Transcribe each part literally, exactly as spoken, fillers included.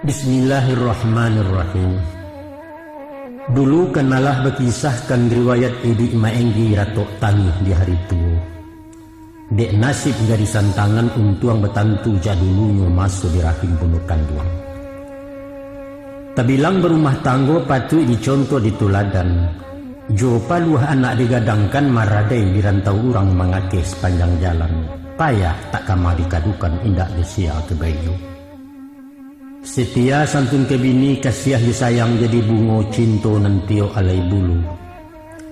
Bismillahirrahmanirrahim. Dulu kanalah bakisahkan riwayat iduik Maenggi ratok tangih di hari tuo. Dek nasib gadis santangan untuang batantu jak dulunyo maso di rahim bundo kanduang. Tabilang barumah tanggo patuik dicontoh dituladan, jo paluah anak digadangkan maradai di rantau urang mangakeh sapanjang jalan, payah tak kama dikadukan indak disia ka baiyo. Setia santun ka bini, kasiah jo sayang jadi bungo cinto nan tiok alai bulu.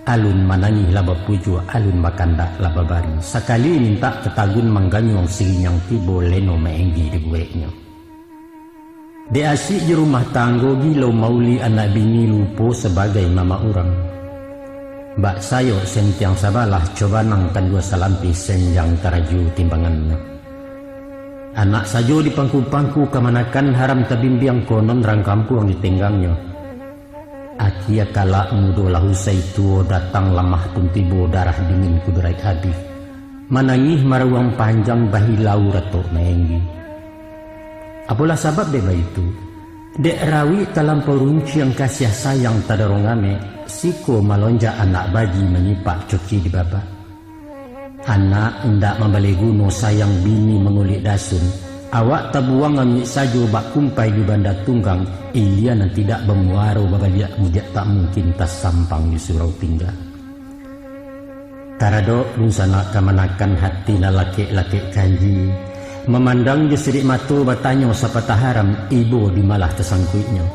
Alun manangih lah bapujuak, alun bakandak lah babari. Sakali mintak ka tagun mangganyuang sirinyang tibo leno Maenggi dibueknyo. Dek asik jo rumah tanggo gilo mauli anak bini lupo sabagai mamak urang. Bak sayok sentiang sabalah cobanang kan duo salampih senjang taraju timbangannyo. Anak sajo dipangku-pangku kamanakan haram tabimbiang konon rang kampuang ditenggangnyo. Akia kalak mudo lah usai tuo datang lamah pun tibo darah dingin kuduraik abih. Manangih marawang panjang bahilau ratok Maenggi. Apolah sabab dek baitu? Dek rawik talampau runciang kasiah sayang tadorong amek, siko malonjak anak baji manyipak coki di babak. Anak indak mambaleh guno sayang bini mangulik dasun, awak tabuang amik sajo bak kumpai di banda tunggang, ilia nan tidak bamuaro babaliak mudiak tak mungkin tasampang di surau tingga. Taradok dunsanak kamanakan hati lalakek-lakek kanji, mamandang jo sidik mato batanyo sapatah haram ibo di malah tasangkuiknyo.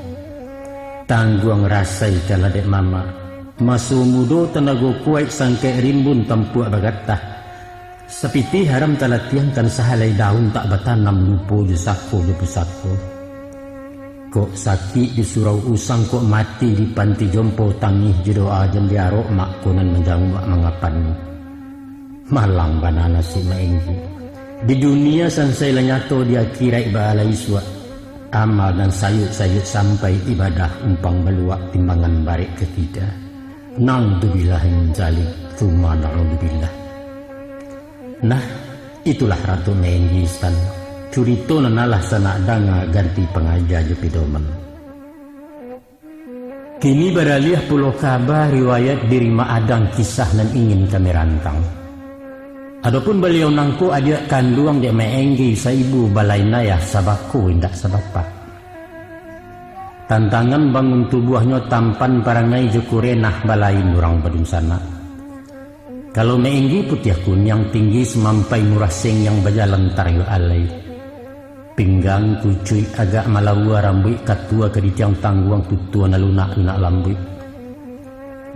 Tangguang rasai kalah dek mamak, maso mudo tanago kuaik sangkek rimbun tampuak bagatah. Sapitih haram talatiangkan sahalai daun tak batanam lupo jo sako jo pusako. Kok sakik di surau usang, kok mati di panti jompo, tangih jo doa jan diarok mak ko nan manjanguak mangapan. Malang bana nasib Maenggi. Di dunia sansai lah nyato di akiraik baalai suak. Amal nan sayuk-sayuk sampai ibadah umpang baluak timbangan barek katiga. Naudzubillahi min zalik, tsumma naudzubillah. Nah, itulah Ratu Maenggi Stan. Curito nan alah sanak danga ganti pangaja jo pidoman. Kini baraliah pulo kaba riwayat diri Mak Adang kisah nan ingin kami rantang. Adopun baliau nangko adiak kanduang dek Maenggi saibu balain ayah sabako indak sabapak. Tantangan bangun tubuahnyo tampan parangai jo kurenah balain urang badunsanak. Kalau Maenggi putiah kuniang tinggi samampai murah seng yang bajalan tarayo alai. Pinggang kucuik agak malaua rambuik katua ka di tiang tangguang tutua nan lunak-lunak lambuik.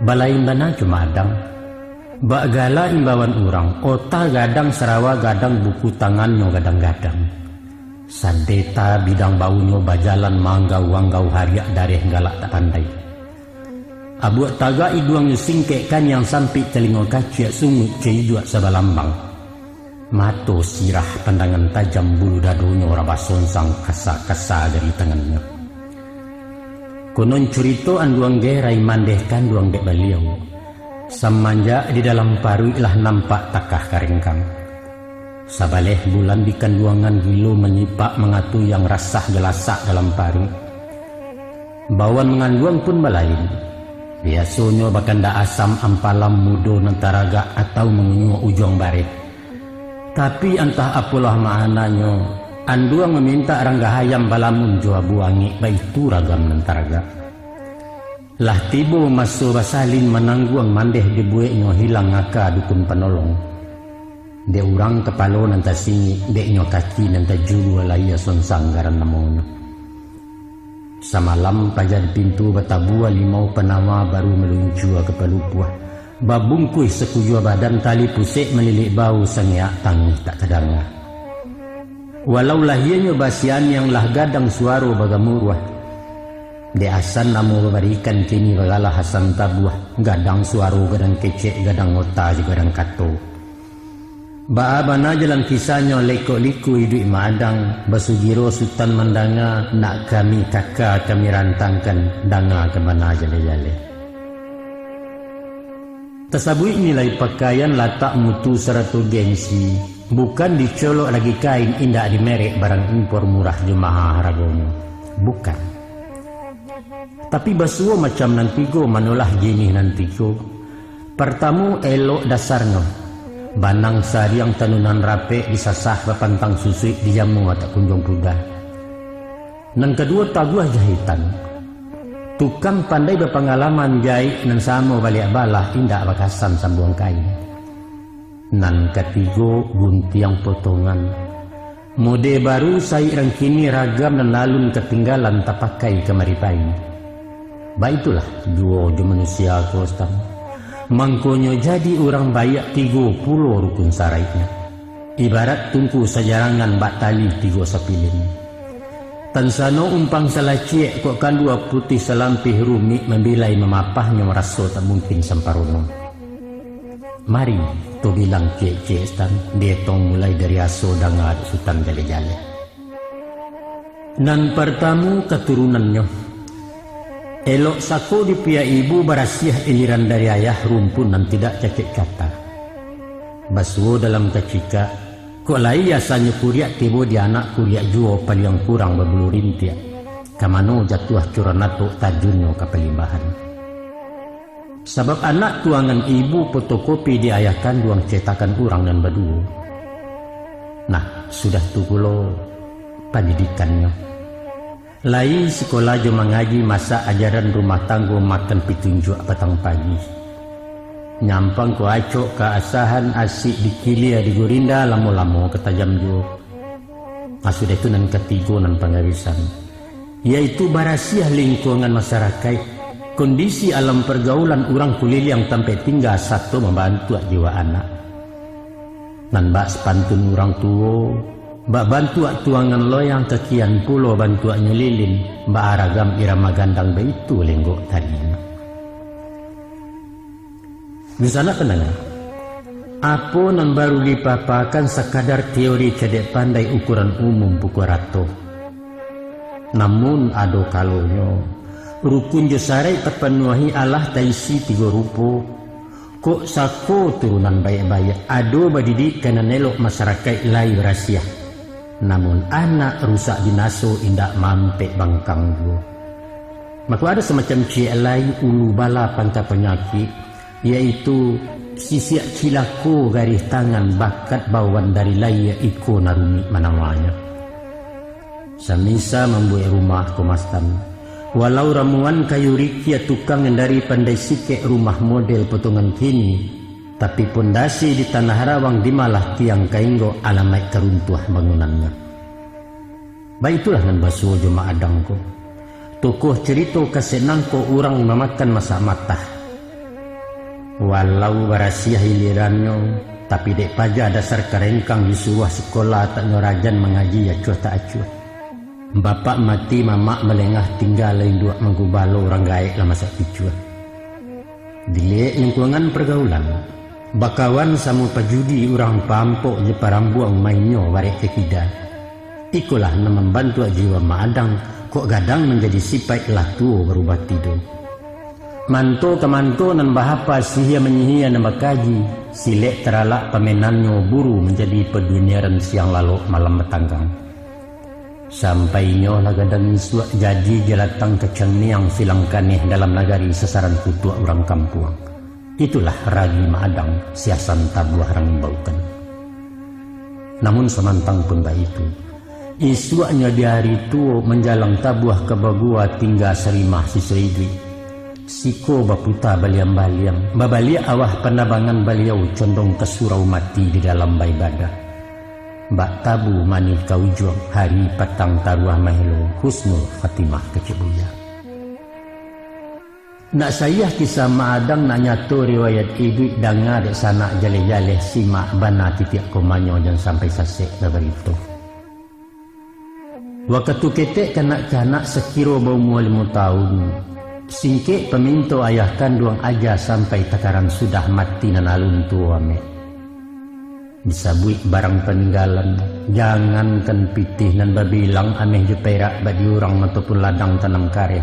Balain bana jo Mak Adang. Bak gala imbauan urang, ota gadang sarawa gadang buku tangannyo gadang-gadang. Sadeta bidang baunyo bajalan manggau-anggau hariak dareh galak tak pandai. Abuak tagak iduangnyo singkek kaniang sampik talingo kaciak sunguik caijuak sabalambang. Mato sirah pandangan tajam bulu dadonyo rabah sonsang kasa-kasa jari tangannyo. Konon curito anduang gerai mandeh kanduang dek baliau. Samanjak di dalam paruik lah nampak takah karengkang. Sabaleh bulan di kanduangan gilo manyipak mangatu yang rasah galasak dalam paruik. Bawan manganduang pun balain. Biasonyo bakandak asam ampalam mudo nan taragak atau mangunyuak ujuang bareh. Tapi antah apolah ma'ananyo, anduang mamintak ranggah ayam balamun jo abu angek, baitu ragam nan taragak. Lah tibo maso basalin manangguang mandeh dibueknyo hilang aka dukun panolong. Dek urang kapalo nan tasingik, deknyo kaki nan tajulua lahia sonsang garan namonyo. Samalam paja di pintu batabua limau panawa baru maluncua ka palupuah. Babungkuih sakujua badan tali pusek malilik bau sangeak tangih tak tadanga. Walau lahianyo basianiang lah gadang suaro bagamuruah. Dek asan namo babarikan kini bagalah asan tabuah, gadang suaro gadang kecek gadang ota jo gadang kato. Baa bana jalan kisahnyo lekok-liku iduik maadang, basugiro Sutan mandanga, nak kami kaka kami rantangkan, danga ka bana jaleh-jaleh. Tasabuik nilai pakaian, latak mutu sarato gengsi, bukan dicolok lagi kain, indak dimerek barang impor murah jo maha haragonyo. Bukan. Tapi basuo macam nan tigo manolah jinih nan tigo. Partamo, elok dasarnyo. Banang sariang tanunan rapek disasah bapantang susuik di jamu atak kunjuang puda. Nan kaduo, taguah jahitan. Tukang pandai bapangalaman jaik nan samo baliak balah indak bakasan sambuang kain. Nan katigo, guntiang potongan. Mode baru saik rang kini ragam nan alun katinggalan tapakai kamari pai. Baitulah juo jo manusia ko, Stan. Mangkonyo jadi urang baiak tigo pulo rukun saraiknyo. Ibarat tungku sajarangan bak tali tigo sapilin. Tansano umpang salaciek kok kandua putih salampih rumik mambilai mamapahnyo raso tak mungkin samparono. Mari, to bilang ciek-ciek Stan, dietong mulai dari aso danga dek Sutan Jaleh-jaleh. Nan partamo, katurunannyo. Elok sako dipiak ibu barasiah iliran dari ayah rumpun nan tidak cacek kata. Basuo dalam kacikak, kok lai asanyo kuriak tibo di anak kuriak juo paliang kurang babulu rintiak. Ka mano jatuah curan atok tajunnyo ka palimbahan. Sabab anak tuangan ibu fotokopi di ayah kanduang cetakan urang nan baduo. Nah, sudah tu pulo pandidikannyo. Lai sikola jo mangaji masak ajaran rumah tanggo makan pitunjuak patang pagi. Nyampang ko acok ka asahan asik dikilia digurinda lamo-lamo ka tajam juo. Ah, sudah tu nan katigo nan pangabisan, yaitu barasiah lingkuangan masarakaik, kondisi alam pargaulan urang kuliliang tampek tingga sato mambantuak jiwa anak. Nan bak sapantun urang tuo, bak bantuak tuangan loyang kakian pulo bantuaknyo lilin, bak aragam irama gandang baitu lenggok talinyo. Dunsanak pandanga, apo nan baru dipapakan sakadar teori cadiak pandai ukuran umum pukua rato. Namun ado kalonyo, rukun jo saraik tapanuahi alah taisi tigo rupo. Kok sako turunan baiak-baiak, ado badidik ka nan elok masarakaik lai barasiah. Namun anak rusak binaso indak mampek bangkang juo. Mako ado samacam ciek lai ulu bala pangka panyakik, yaitu sisiak cilako garih tangan bakat bawan dari layie iko nan rumik manawanyo. Samisa mambuek rumah ko mastan, walau ramuan kayu rikia tukang nan dari pandai sikek rumah model potongan kini, tapi pondasi di tanah rawang dimalah tiang kainggo alamaik karuntuah bangunannyo. Baitulah nan basuo jo Mak Adang ko. Tokoh carito kasek nangko urang mamakan masak matah. Walau barasiah ilirannyo, tapi dek paja dasar karengkang di suruah sikola tak nyo rajan mangaji acuah tak acuah. Bapak mati mamak malengah tingga induak manggubalo urang gaek lah masak picuah. Diliek lingkuangan pargaulan, bakawan samo pajudi urang pampok jo parambuang mainnyo barek ka kida. Ikolah nan mambantuak jiwa Mak Adang, kok gadang manjadi sipaik lah tuo barubah tido. Manto ka manto nan bahapa sihia manyihia nan bakaji, silek taralak pamenannyo buru manjadi paduniaran siang lalok malam batanggang. Sampai inyo lah gadang isuak jadi jalatang kacang niang silang kaneh dalam nagari sasaran kutuak urang kampuang. Itulah ragi Mak Adang siasan tabuah rang imbaukan. Namun samantang pun baitu, isuaknyo di ari tuo manjalang tabuah ka bagua tingga sarimah siso iduik. Siko baputa baliang-baliang, babaliak awah pandabangan baliau condong ka surau mati di dalam baibadah. Bak tabu manih ka ujuang, hari patang taruah mahelo, husnul khatimah kecek buya. Nak saiah kisah Mak Adang, nak nyato riwayat iduik, danga dek sanak jaleh-jaleh, simak bana titiak komanyo, jan sampai sasek babarito. Wakatu ketek kanak-kanak sakiro baumua limo taun, singkek paminto ayah kanduang aja sampai takaran sudah mati nan alun tuo amek. Disabuik barang paninggalan, jangankan pitih nan babilang ameh jo perak bak di urang ataupun ladang tanam kareh,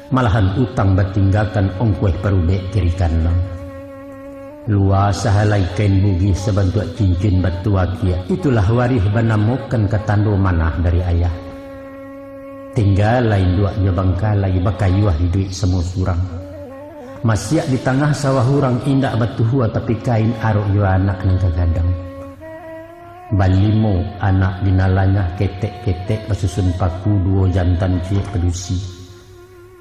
malahan utang batinggakan ongkueh parubek kiri kanan. Lua sahalai kain bugih sabantuak cincin batu akiak, itulah warih banamokan ka tando manah dari ayah. Tingga lai induak jo bangkalai, bakayuah iduik samo surang. Masiak di tangah sawah urang, indak batuhua tapi kain, arok jo anak nan ka gadang. Balimo anak di nalanya, ketek-ketek basusun paku, duo jantan ciek padusi.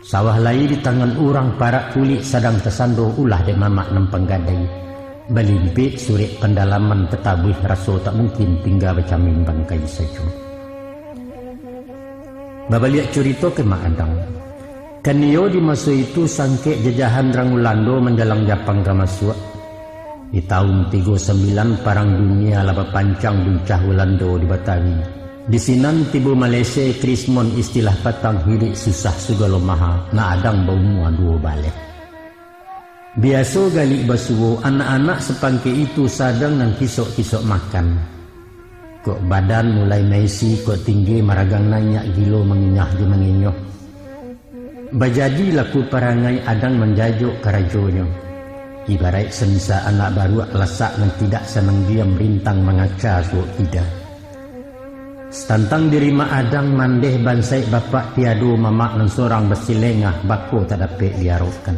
Sawah lai di tangan urang, parak kulik sadang tasando, ulah dek mamak nan panggadai. Balimpik surek pandalaman, tatabuih raso tak mungkin, tingga bacamin bangkai sajo. Babaliak curito ka Mak Adang. Kan iyo di maso itu sangkek jajahan rang Ulando manjalang Japang ka masuak. Di taun tigo sambilan Parang Dunia lah bapancang, buncah Ulando di Batawi. Di sinan tibo Malese, krismon istilah patang, hiduik susah sagalo maha, Mak Adang baumua duo baleh. Biaso galik basuo, anak-anak sapangkek itu sadang nan kisok-kisok makan. Kok badan mulai maisi, kok tinggi maragang naiak, gilo manginyah jo manginyoh. Bajadi laku parangai, Adang manjajok karajonyo. Ibaraik samisa anak baruak lasak nan tidak sanang diam, rintang mangaca suok kida. Satantang diri Mak Adang mandeh, bansaik bapak tiado, mamak nan sorang basilengah, bako tak dapek diarokkan.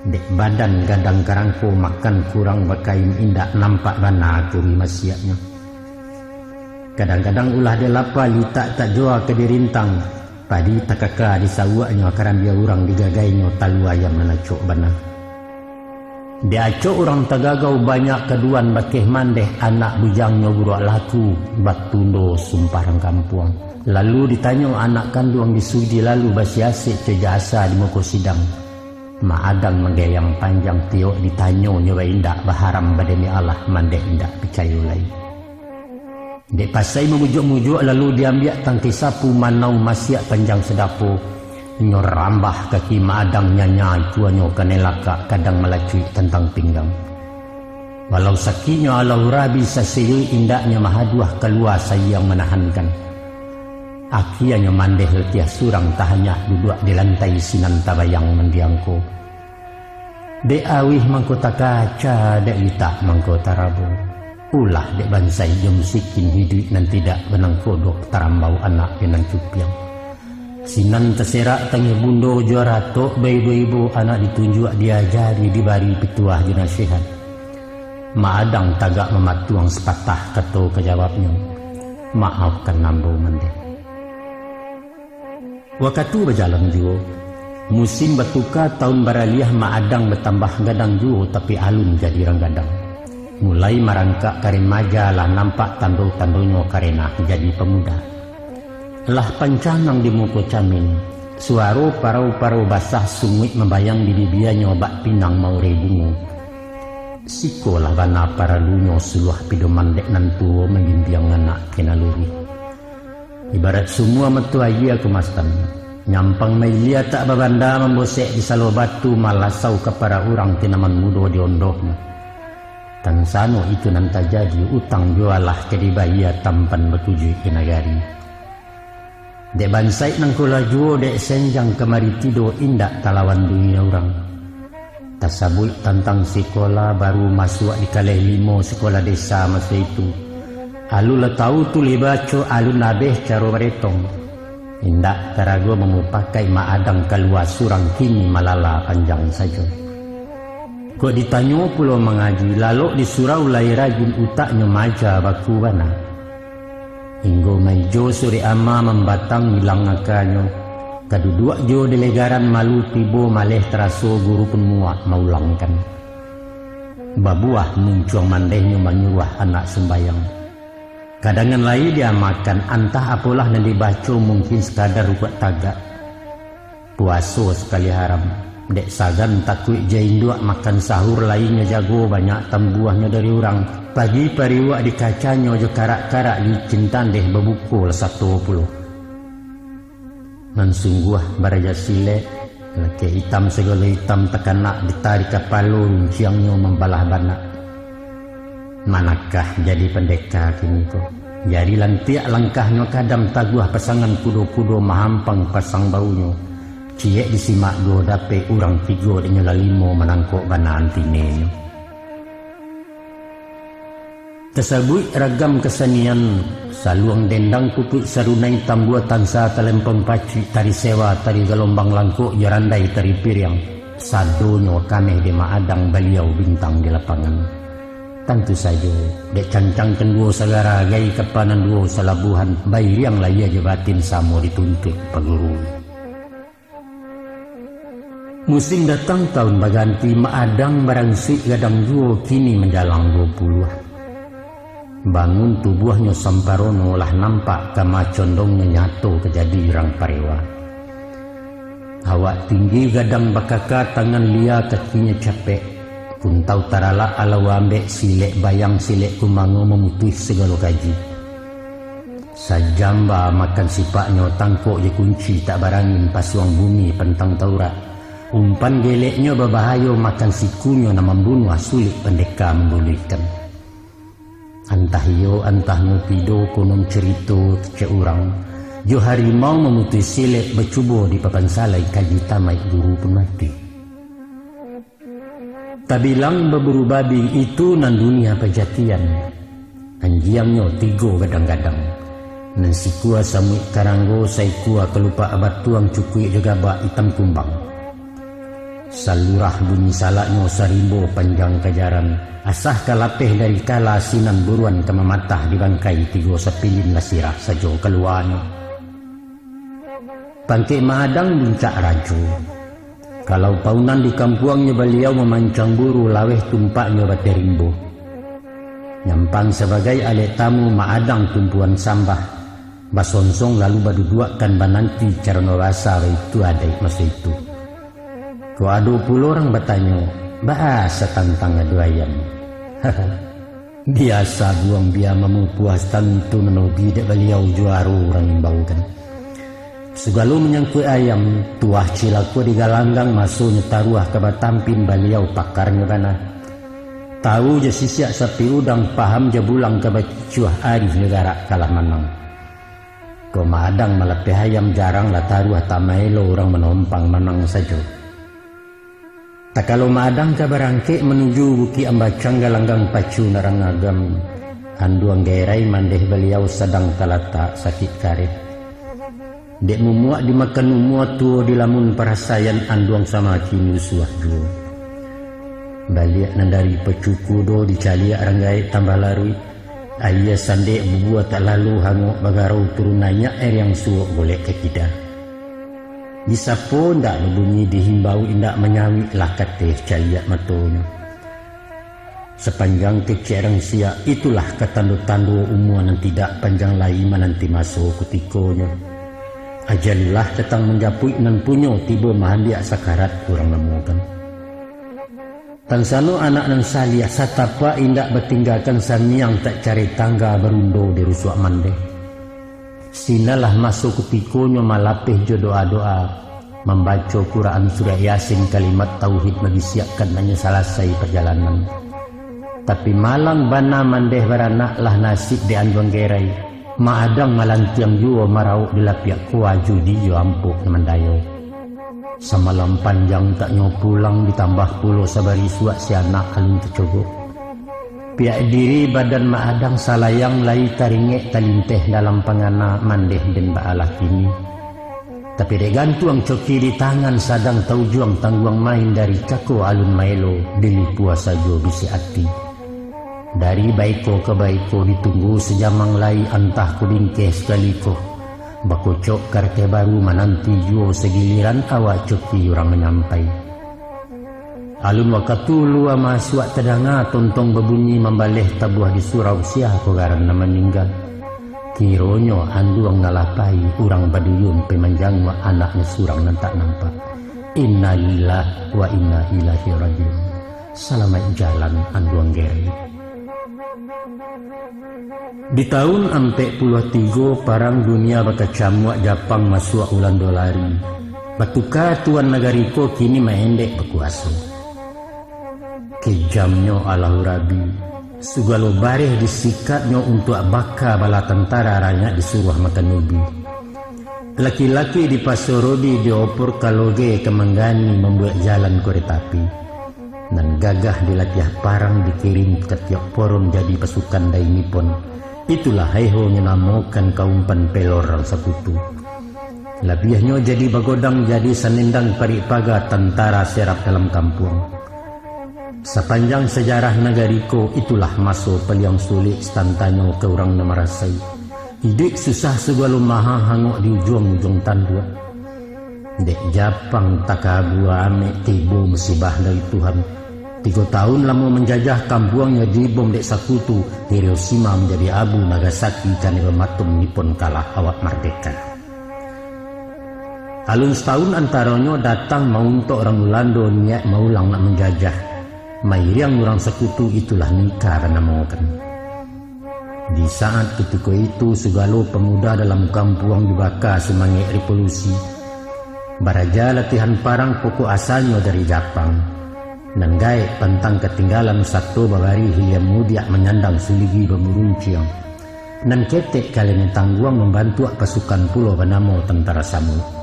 Dek badan gadang karangko, makan kurang bakain, indak nampak bana kuri masiaknyo. Kadang-kadang ulah dek lapa, litak tak jua ka dirintang, padi takaka di sawuaknyo, karambia urang di gagainyo, talua ayam nan acok bana. Dek acok urang tagagau, banyak kaduan bakeh mandeh, anak bujangnyo buruak laku, batundo sumpah rang kampuang. Lalu ditanyo anak kanduang, disudi lalu basiasek, cajasa di muko sidang. Mak Adang manggayang panjang, tiok ditanyo nyo baindak, baharam bademi Allah, mandeh indak picayo lai. Dek pasai mamujuak-mujuak, lalu diambiak tangkai sapu, manau masiak panjang sadapo, nyo rambah kaki Mak Adang, nyanya ikuanyo kanai lakak, kadang malacuik tantang pinggang. Walau sakiknyo alau rabi, sasiyuik indaknyo mahaduah, kalua sayiang manahankan. Akianyo mandeh latiah surang, tahanyak duduak di lantai, sinan tabayang mandiangko. Dek awih mangko takaca, dek litak mangko tarabo. Ulah dek bansaik jo musikin, hiduik nan tidak banangkodok, tarambau anak jo nan cupiang. Sinan taserak tangih bundo jo aratok baibo-ibo, anak ditunjuak, diajari, dibari pituah jo nasihat. Mak Adang tagak mamatuang, sapatah kato ka jawabnyo, "Maafkan ambo mandeh." Wakatu bajalan juo, musim batuka, taun baraliah, Mak Adang batambah gadang juo, tapi alun jadi rang gadang. Mulai marangkak ka remaja, lah nampak tando-tandonyo karena jadi pamuda. Lah pancanang di muko camin, suaro parau-parau basah, sunguik mambayang di bibianyo, bak pinang maurai bungo. Siko lah bana paralunyo suluah pidoman dek nan tuo, mambimbiang anak ka nan luruih. Ibarat sumua mato aia kamasan, nyampang mailia tak babanda, mambosek di salo batu, malasau kapara urang, tanaman mudo di ondohnyo. Tansano itu nan tajadi, utang juo lah ka dibayia, tampan batujuik ka nagari. Dek bansaik nan ko lah juo, dek senjang kamari tido, indak talawan dunia urang. Tasabuik tantang sikola, baru masuak di kaleh limo sikola desa maso itu. Alun lah tau tulih baco, alun abeh caro baretong. Indak tarago mamupakaik, Mak Adang kalua surang, kini malala panjang sajo. Kok ditanyo pulo mangaji, lalok di surau lai rajin, utaknyo maja baku bana. Inggo maijo surek ama, mambatang ilang akanyo, ka duduak jo di legaran, malu tibo maleh taraso, guru pun muak maulangkan. Babuah muncuang mandehnyo, manyuruah anak sumbayang. Kadangan lai diamakan, antah apolah nan dibaco, mungkin sakadar ukek tagak. Puaso sakali haram, dek sagan takuik jo induak, makan sahur lai nyo jago, banyak tambuahnyo dari urang. Pagi pariuak dikacanyo jo karak-karak licin tandeh, babuko lah sato pulo. Nan sungguah baraja silek, lakek itam sagalo itam, takanak ditarik kapalo, runciangnyo mambalah banak. Manakah jadi pandeka kini ko? Jari lantiak langkahnyo, kadam taguah pasangan kudo-kudo, mahampang pasang bawunyo. Ciek disimak duo dapek, urang tigo dek nyo lah limo, manangkok bana antinenyo. Sabuik ragam kasanian, saluang dendang, pupuik sarunai, tambua tansa, talempong pacik, tari sewa, tari galombang langkok, jo randai tari piriang, sadonyo kaneh dek Mak Adang, baliau bintang di lapangan. Tantu sajo, dek cancang kan duo sagara, gai kapa nan duo salabuahan, bairiang lahia jo batin samo dituntuik paguru. Musim datang taun baganti, Mak Adang baransuik gadang juo, kini manjalang duo puluah. Bangun tubuahnyo samparono, lah nampak kama condongnyo, nyato ka jadi urang parewa. Awak tinggi gadang bakaka, tangan lia kakinyo capek, kuntau taralak alau ambek, silek bayang silek kumango, mamutuih sagalo kaji. Sajamba makan sipaknyo, tangkok jo kunci tak barangin, pasuang bumi pantang taurak. Umpan geleknyo babahayo, makan sikunyo nan mambunuah, sulik pandeka mangguluihkan. Antah iyo, antah ngopi do, konon carito kecek urang, jo harimau mamutuih silek, bacubo di papan salai, kaji tamaik guru pun mati. Tabilang baburu babi, itu nan dunia pajatian. Anjiangnyo tigo gadang-gadang. Nan sikua samuik karanggo, saikua kalupak batuang, cukuik jo gabak itam kumbang. Salurah bunyi salaknyo, sarimbo panjang kajaran. Asah ka lapeh dari kala, sinan buruan ka mamatah, di bangkai tigo sapilin, lah sirah sajo kaluanyo. Pangkek Mak Adang buncak rajo. Kalau paunan di kampuangnyo, baliau mamancang buru, laweh tumpaknyo bateh rimbo. Nyampang sabagai alek tamu, Mak Adang tumpuan sambah, basonsong lalu baduduakkan, bananti carano basa, baitu adaik maso itu. Kok ado pulo urang batanyo, baa satantang ado ayam? Biasa buang bia mamupuah, tantu nan hobi dek baliau, juaro urang imbaukan. Sagalo manyangkuik ayam, tuah cilako digalanggang, masonyo taruah ka batampin, baliau pakarnyo bana. Tahu jo sisiak sapi udang, paham jo bulang ka bakicuah, arih jo garak kalah manang. Kok Mak Adang malapeh ayam, jarang lah taruah, tak maelo urang manompang, manang sajo. Takalo Mak Adang ka barangkek manuju Bukik Ambacang, galanggang pacu narang agam, anduang gerai mandeh baliau sadang talatak sakik kareh. Dek mumuak dimakan umua, tuo dilamun parasaian, anduang samakin usuah juo. Baliak nan dari pacu kudo, dicaliak rang gaek tambah laruik. Aia sandek bubua tak lalu hangok, bagarau turun naiak, air yang suok golek ka kida. Disapo indak babunyi, dihimbau indak manyawik, lah kateh caliak matonyo. Sapanjang kecek rang siak, itulah ka tando-tando umua nan tidak panjang lai, mananti maso kutikonyo. Ajalulah datang manjapuik, nan punyo tibo mahambiak, sakarat urang namokan. Tansano anak nan saliah, satapak indak batinggakan, sangiang tak cari tangga, barundo di rusuak mandeh. Sinalah maso kutikonyo malapeh jo doa-doa, mambaco Quran surah Yasin, kalimat tauhid mabisiakkan, hanyo salasai pajalanan. Tapi malang bana mandeh baranak, lah nasib di anjuang gerai. Mak Adang malantiang juo, marauk di lapiak kua, judi jo ampok nan mandayo. Samalam panjang tak nyo pulang, ditambah pulo sabari suak si anak alun tacogok. Piak diri badan Mak Adang salayang, lai taringek talinteh dalam pangana, mandeh den baalah kini. Tapi dek gantuang coki di tangan, sadang taujuang tangguang main, dari cako alun maelo, dilipua sajo bisi ati. Dari baiko ka baiko ditunggu sajamang lai, antah ko bingkeh sakali ko. Bakocok karateh baru mananti juo sagiliran awak coki urang manyampai. Alun wakatu lua masuak tadanga tontong babunyi mambaleh tabuah di surau, sia ko garan nan maningga. Kironyo anduang nan lah pai, urang baduyun pai manjanguak anaknyo surang nan tak nampak. Innalillah wa inna ilaihi rajiun. Salamaik jalan anduang Geri. Di taun ampek puluah tigo, Parang Dunia bakacamuak, Japang masuak Ulando lari. Batuka tuan nagari ko kini maendek bakuaso. Kejamnyo Allahu Rabi, sugalo bareh disikapnyo untuak baka bala tantara, ranyak disuruah makan ubi. Laki-laki dipasorodi diopor kaloge ka manggani mambuek jalan koreta api. Nan gagah di latiah parang dikirim ka tiok poron jadi pasukan dari Nippon. Itulah haiho nyo namokan kaum Panpelor Rang Sakutu. Labiahnyo jadi bagodang jadi sanendang parik paga tantara serap dalam kampuang. Sapanjang sajarah nagari ko, itulah maso paliang sulik satantanyo ka urang nan marasai. Iduik susah sagalo maha hangok di ujuang-ujuang tanduak. Dek Japang takabua amek tibo musibah dari Tuhan. Tigo taun lamo manjajah kampuangnyo dibom dek sakutu, Hiroshima manjadi abu, Nagasaki kanai bamatom, Nippon kalah awak mardeka. Alun satahun antaronyo datang mauntok urang Ulando niaik maulang nak manjajah. Mairiang urang sakutu itulah Nika banamokan. Di saat kutiko itu, sagalo pamuda dalam kampuang dibaka sumangek revolusi. Baraja latihan parang pokok asalnyo dari Japang. Nan gaek pantang katinggalan sato babari hilia mudiak manyandang suligi bamurunciang. Nan ketek kalene tangguang mambantuak pasukan pulo banamo Tantara Samuik.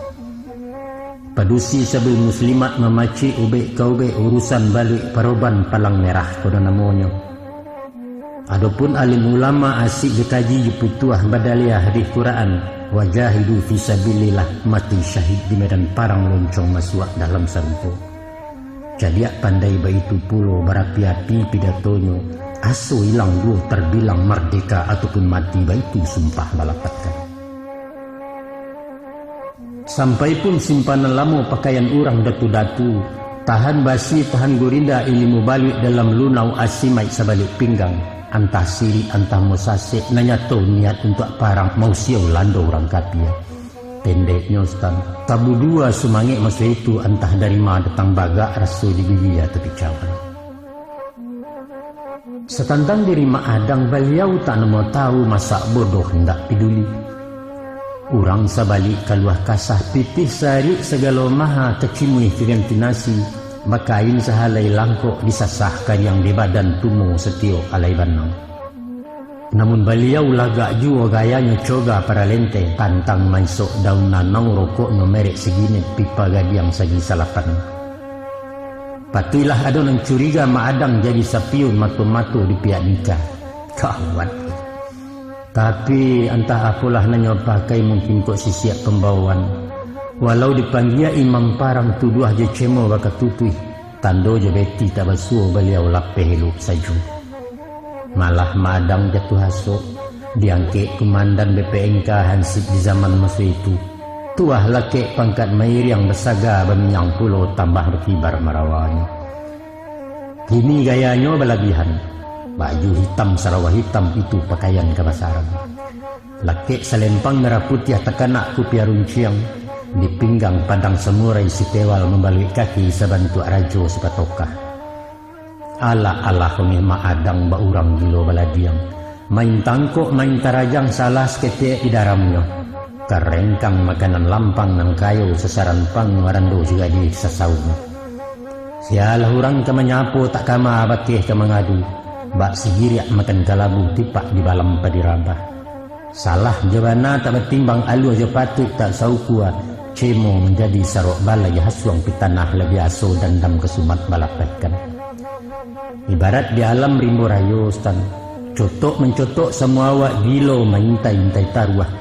Padusi sabil muslimat mamacik ubek ka ubek urusan baluik paroban palang merah kono namonyo. Adopun alim ulama asik jo kaji jo putuah badaliah hadis Quran, wajahidu fi sabilillah, mati syahid di medan parang loncong masuak dalam sarugo. Cadiak pandai baitu pulo barapi-api pidatonyo, aso ilang duo tarbilang mardeka ataupun mati baitu sumpah balapatkan. Sampai pun simpanan lamo pakaian urang datu-datu, tahan basi, tahan gurinda ilimu baluik dalam lunau asimaik sabalik pinggang, antah sirik, antah musasek, nan nyato niat untuak parang mausia Ulando urang kapia. Pendeknyo, Sutan, tabudua sumangek maso itu, antah dari ma datang bagak raso di bibia tapi cawan. Satantang diri Mak Adang, baliau tak namuah tahu, masak bodoh indak piduli. Urang sabalik kaluah kasah, pitih sarik sagalo maha, kacimuih kaganti nasi, bakain sahalai langkok, disasah kariang di badan, tumo satiok alai banang. Namun baliau lagak juo gayanyo, coga paralente, pantang maisok daun nanau, rokoknyo merek Siginet, pipa gadiang sagi salapan. Patuiklah ado nan curiga, Mak Adang jadi sapiun mato-mato di pihak Nika. Gawat. Tapi antah apolah nan nyo pakai, mungkin kok sisiak pambawaan. Walau dipanggia imam parang, tuduah jo cemo bakatutuih, tando jo beti tak basuo, baliau lapeh elok sajo. Malah Mak Adang jatuah asok, diangkek kumandan B P N K hansip di zaman maso itu. Tuah lakek pangkat mairiang, basaga baminyang pulo, tambah bakibar marawanyo. Kini gayanyo balabihan, baju hitam, sarawa hitam, itu pakaian kabasaran. Lakek salempang merah putiah takanak kupiah runciang, di pinggang padang samurai, sitewal mambaluik kaki, sabantuak rajo sipatokah. Alah-alah ongeh Mak Adang, bak urang gilo baladiang. Main tangkok, main tarajang, salah saketek di daramnyo. Karengkang makanan lampang, nan kayo sasaran pang, marando sagadi sasaunyo. Sialah urang ka manyapo, tak kama bakeh ka mangadu. Bak sigiriak makan kalabu, tipak di balam padi rabah. Salah jo bana tak batimbang, alua jo patuik tak saukua, cemo manjadi sarok balai, hasuang pitanah labiah aso, dandam kasumat balapehkan. Ibarat di alam rimbo rayo, Sutan, cotok mancotok samua awak, gilo maintai-intai taruah,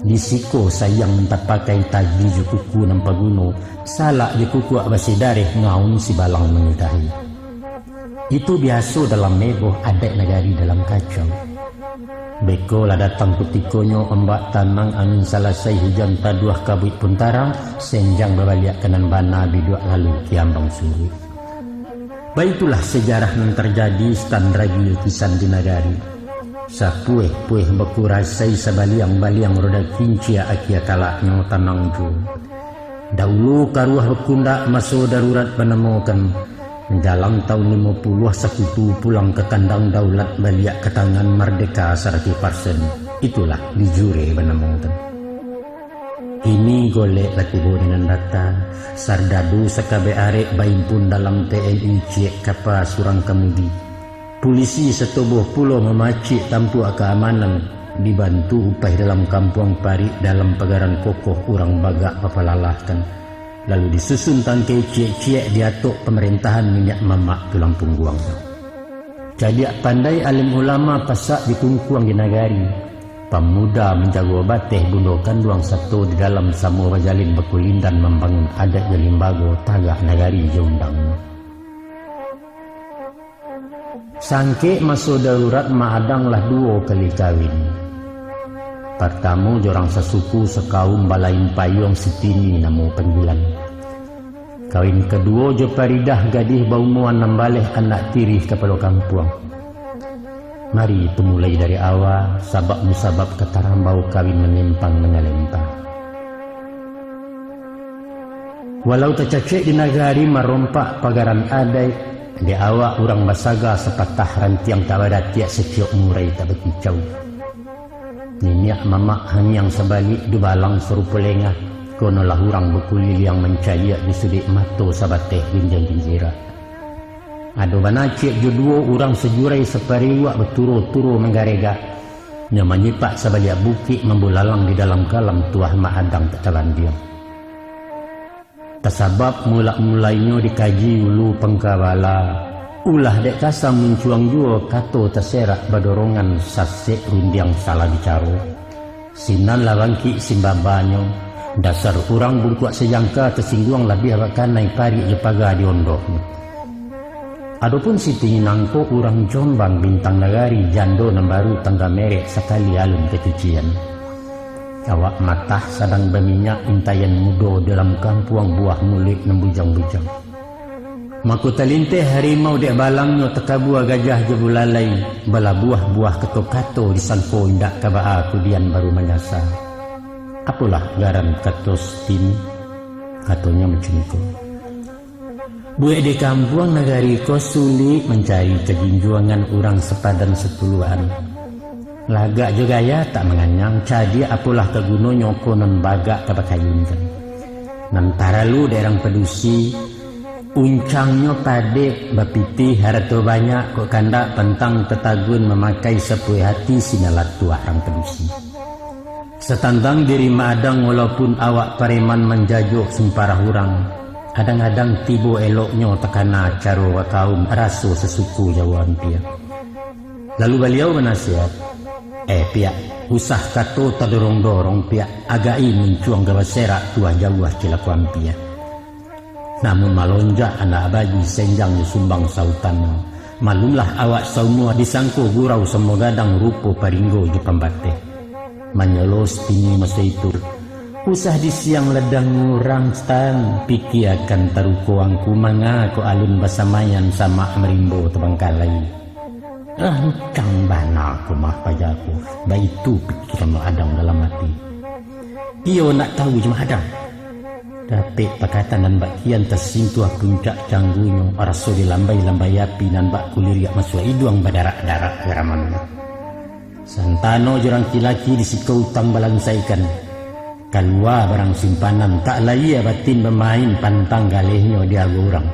di siko sayang nan tapakai, taji jo kuku nan paguno, salak jo kukuak basidareh, ngaun sibalang manyudahi. Itu biaso dalam heboh, adaik nagari dalam kacau. Beko lah datang kutikonyo, ombak tanang, angin salasai, hujan taduah, kabuik pun tarang, senjang babaliak ka nan bana, biduak lalu kiambang suruik. Baitulah sajarah nan tarjadi, Sutan, ragi lukisan di nagari. Sapueh-pueh bakurasai, sabaliang-baliang roda kincia, akia kalaknyo tanang juo. Daulu karuah bakundak, maso darurat banamokan. Manjalang taun limo puluah, sakutu pulang ka kandang, daulat baliak ka tangan, mardeka saratuih parsen. Itulah dijure banamokan. Kini golek lah tibo di nan data, sardadu sakabek arek baimpun dalam T N I, ciek kapa surang kamudi. Pulisi satoboh pulo mamacik tampuak kaamanan, dibantu upaih dalam kampuang, parik dalam pagaran kokoh, urang bagak bapalalahkan. Lalu disusun tangkai ciek-ciek di atok pamarentahan niniak mamak tulang pungguang. Cadiak pandai alim ulama pasak dikungkuang di nagari. Pamuda manjago bateh bundo kanduang sato di dalam samo bajalin bakulindan mambangun adat jo limbago tagak nagari jo undang. Sangkek maso darurat Mak Adang lah duo kali kawin. Partamo jo urang sasuku sakaum balain payuang Sitini namo panggilan. Kawin kaduo jo Paridah gadih baumua anam baleh anak tirih kapalo kampuang. Mari pamulai dari awa, sabab musabab ka tarambau kawin manyimpang manyalempang. Walau tacacek di nagari marompak pagaran adaik, di awak urang basaga sapatah rantiang tak badatiak saciok murai tak bakicau. Niniak mamak hangiang sabalik dubalang sarupo lengah, konolah urang bakuliliang mancaliak di suduik mato sabateh ginjang ginjirak. Ado bana ciek jo duo urang sajurai sapariuak baturo-turo manggaregak, nyo manyipak sabaliak bukik mambulalang di dalam kalam tuah Mak Adang tak tabandiang. Tasabab mulak-mulainyo dikaji ulu pangkabala, ulah dek kasa muncuang juo kato taserak badorongan sasek rundiang salah bicaro. Sinan lah bangkik simbabanyo, dasar urang bungkuak sajangka tasingguang labiah bakanai parik jo paga di ondohnyo. Adopun Siti nangko urang Jombang Bintang Nagari, jando nan baru tangga merek sakali alun kacucian. Awak matah sadang baminyak, intaian mudo dalam kampuang buah muluik nan bujang-bujang. Mako talinteh harimau dek balangnyo takabua gajah jo bulalai, balabuah buah kato-kato disangko indak ka baa kudian baru manyasa. Apolah garan kato Sitini? Katonyo macam ko. Buek di kampuang nagari ko sulik mancari kajinjuangan urang sapadan satuluahan. Lagak jo gaya tak manganyang, cadiak apolah ka gunonyo ko nan bagak ka bakayunkan. Nan taralu dek urang padusi, uncangnyo padek, bapitih harato banyak, kok kandak pantang tatagun mamakai sapuai hati sinan lah tuah urang padusi. Satantang diri Mak Adang, walaupun awak pareman manjajok sumpah urang, kadang-kadang tibo eloknyo takana caro bakaum raso sasuku jauah ampia. Lalu baliau banasihat, "Eh, Piak, usah kato tadorong-dorong, Piak, agak-i muncuang ka baserak tuah jauah cilako ampia." Namun malonjak anak bagi senjang jo sumbang sautan. Maklumlah awak saumua disangko gurau samo gadang rupo paringgo jo pambateh. Manyolos Sitini maso itu. Usah disiang ladang urang, Tan, pikiakan taruko angku manga kok alun basamaian samak marimbo tabangkalai. Rancang bana ko mah paja ko, baitu pikiran Mak Adang dalam ati. Iyo nak tahu jo Mak Adang. Dapek pakatan nan bak kian tasintuah puncak canggunyo, raso dilambai-lambai api nan bak kuliriak masuak iduang badarak-darak garamannyo. Santano jo rangki laki di siko utang balansaikan. Kalua barang simpanan, tak layia batin bamain pantang galehnyo di ago urang.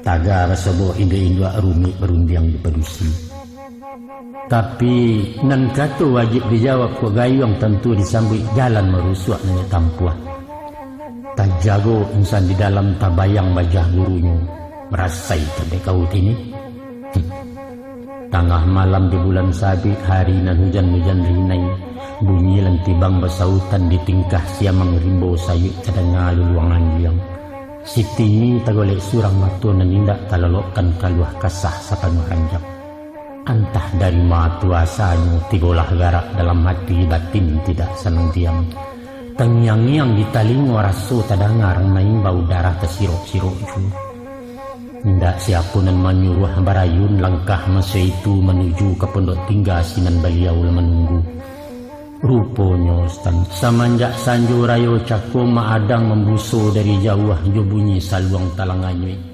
Taga basobok induak-induak rumik barundiang di padusi. Tapi, nan kato wajib dijawab kok gayuang tantu disambuik jalan marusuak nan ditampuah. Tajago insan di dalam tabayang wajah gurunyo, marasai tandai kaul kini. Tangah malam di bulan sabik, hari nan hujan-hujan rinai, bunyi lantibang basautan di tingkah siamang rimbo sayuik tadanga luluang anjiang. Sitini tagolek surang mato nan indak talolokkan kaluah kasah sapanuah ranjang. Antah dari ma tu asanyo, tibolah garak dalam hati, batin tidak sanang diam. Tangiang-ngiang di talingo, raso tadanga rang maimbau, darah tasirok-sirok juo. Indak siapo nan manyuruah barayun langkah maso itu manuju ka pondok tingga sinan baliau lah manunggu. Ruponyo, Tan, samanjak sanjo rayo cako Mak Adang mambuso dari jauah jo bunyi saluang talang anyuik.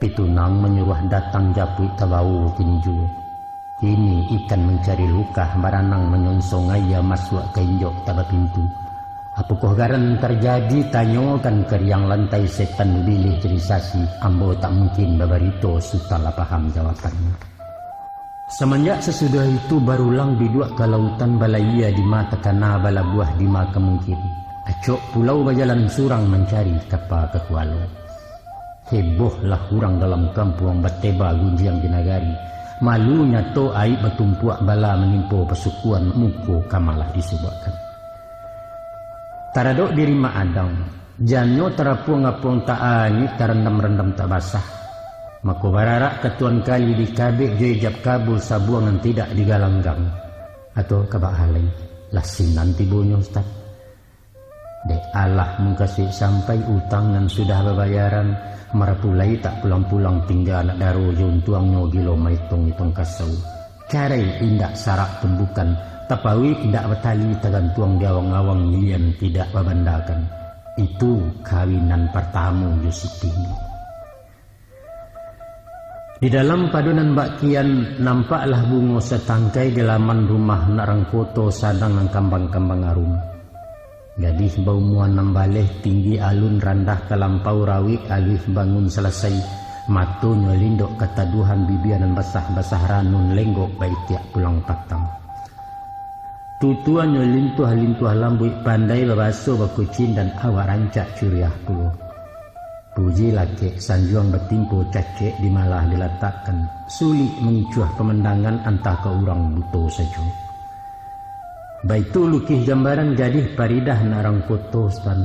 Itu nan manyuruah datang japuik tabawo tinju. Kini ikan mancari lukah, baranang manyonsong aia masuak ka injok tabapintu. Apokoh garan tarjadi, tanyokan ka riang lantai setan bilih jadi sasi, ambo tak mungkin babarito, Sutan lah paham jawabannyo. Samanjak sasudah itu barulang biduak ka lautan, balayia di ma takana, balabuah di ma ka mungkin. Acok pulau bajalan surang mancari kapa ka kualo. Hebohlah urang dalam kampuang, bateba gunjiang di nagari. Malu nyato aib batumpuak, bala manimpo pasukuan, muko ka malah disubuakkan. Taradok diri Mak Adang, jannyo tarapuang-apuang tak anyuik, tarandam-randam tak basah. Mako bararak ka Tuan Kali, dikabek jo ijab kabul, sabuang nan tidak digalanggang. Atau ka baa lai, lah sinan tibonyo, Ustaz. Dek alah mungkasuik sampai, utang nan sudah babayaran, marapulai tak pulang-pulang, tingga anak daro jo untuangnyo, gilo maitong-itong kasau. Karai indak sarak tumbukan, tapauik indak batali, tagantuang di awang-awang, lian tidak babandakan. Itu kawinan partamo jo Siti. Di dalam pado nan bak kian, nampaklah bungo satangkai di laman rumah nak rang koto, sadang nan kambang-kambang arum. Gadih baumua anam baleh, tinggi alun randah talampau, rawik aluih bangun salasai, matonyo lindok kataduahan, bibia nan basah-basah ranun, lenggok baitiak pulang patang. Tutuannyo lintuah-lintuah lambuik, pandai babaso bakucian, dan awak rancak curiah pulo. Puji lakek, sanjuang batimpo, cacek di ma lah dilatakkan, sulik mangicuah pamandangan, antah ka urang buto sajo. Baitu lukih gambaran gadih Paridah nak rang koto, Sutan.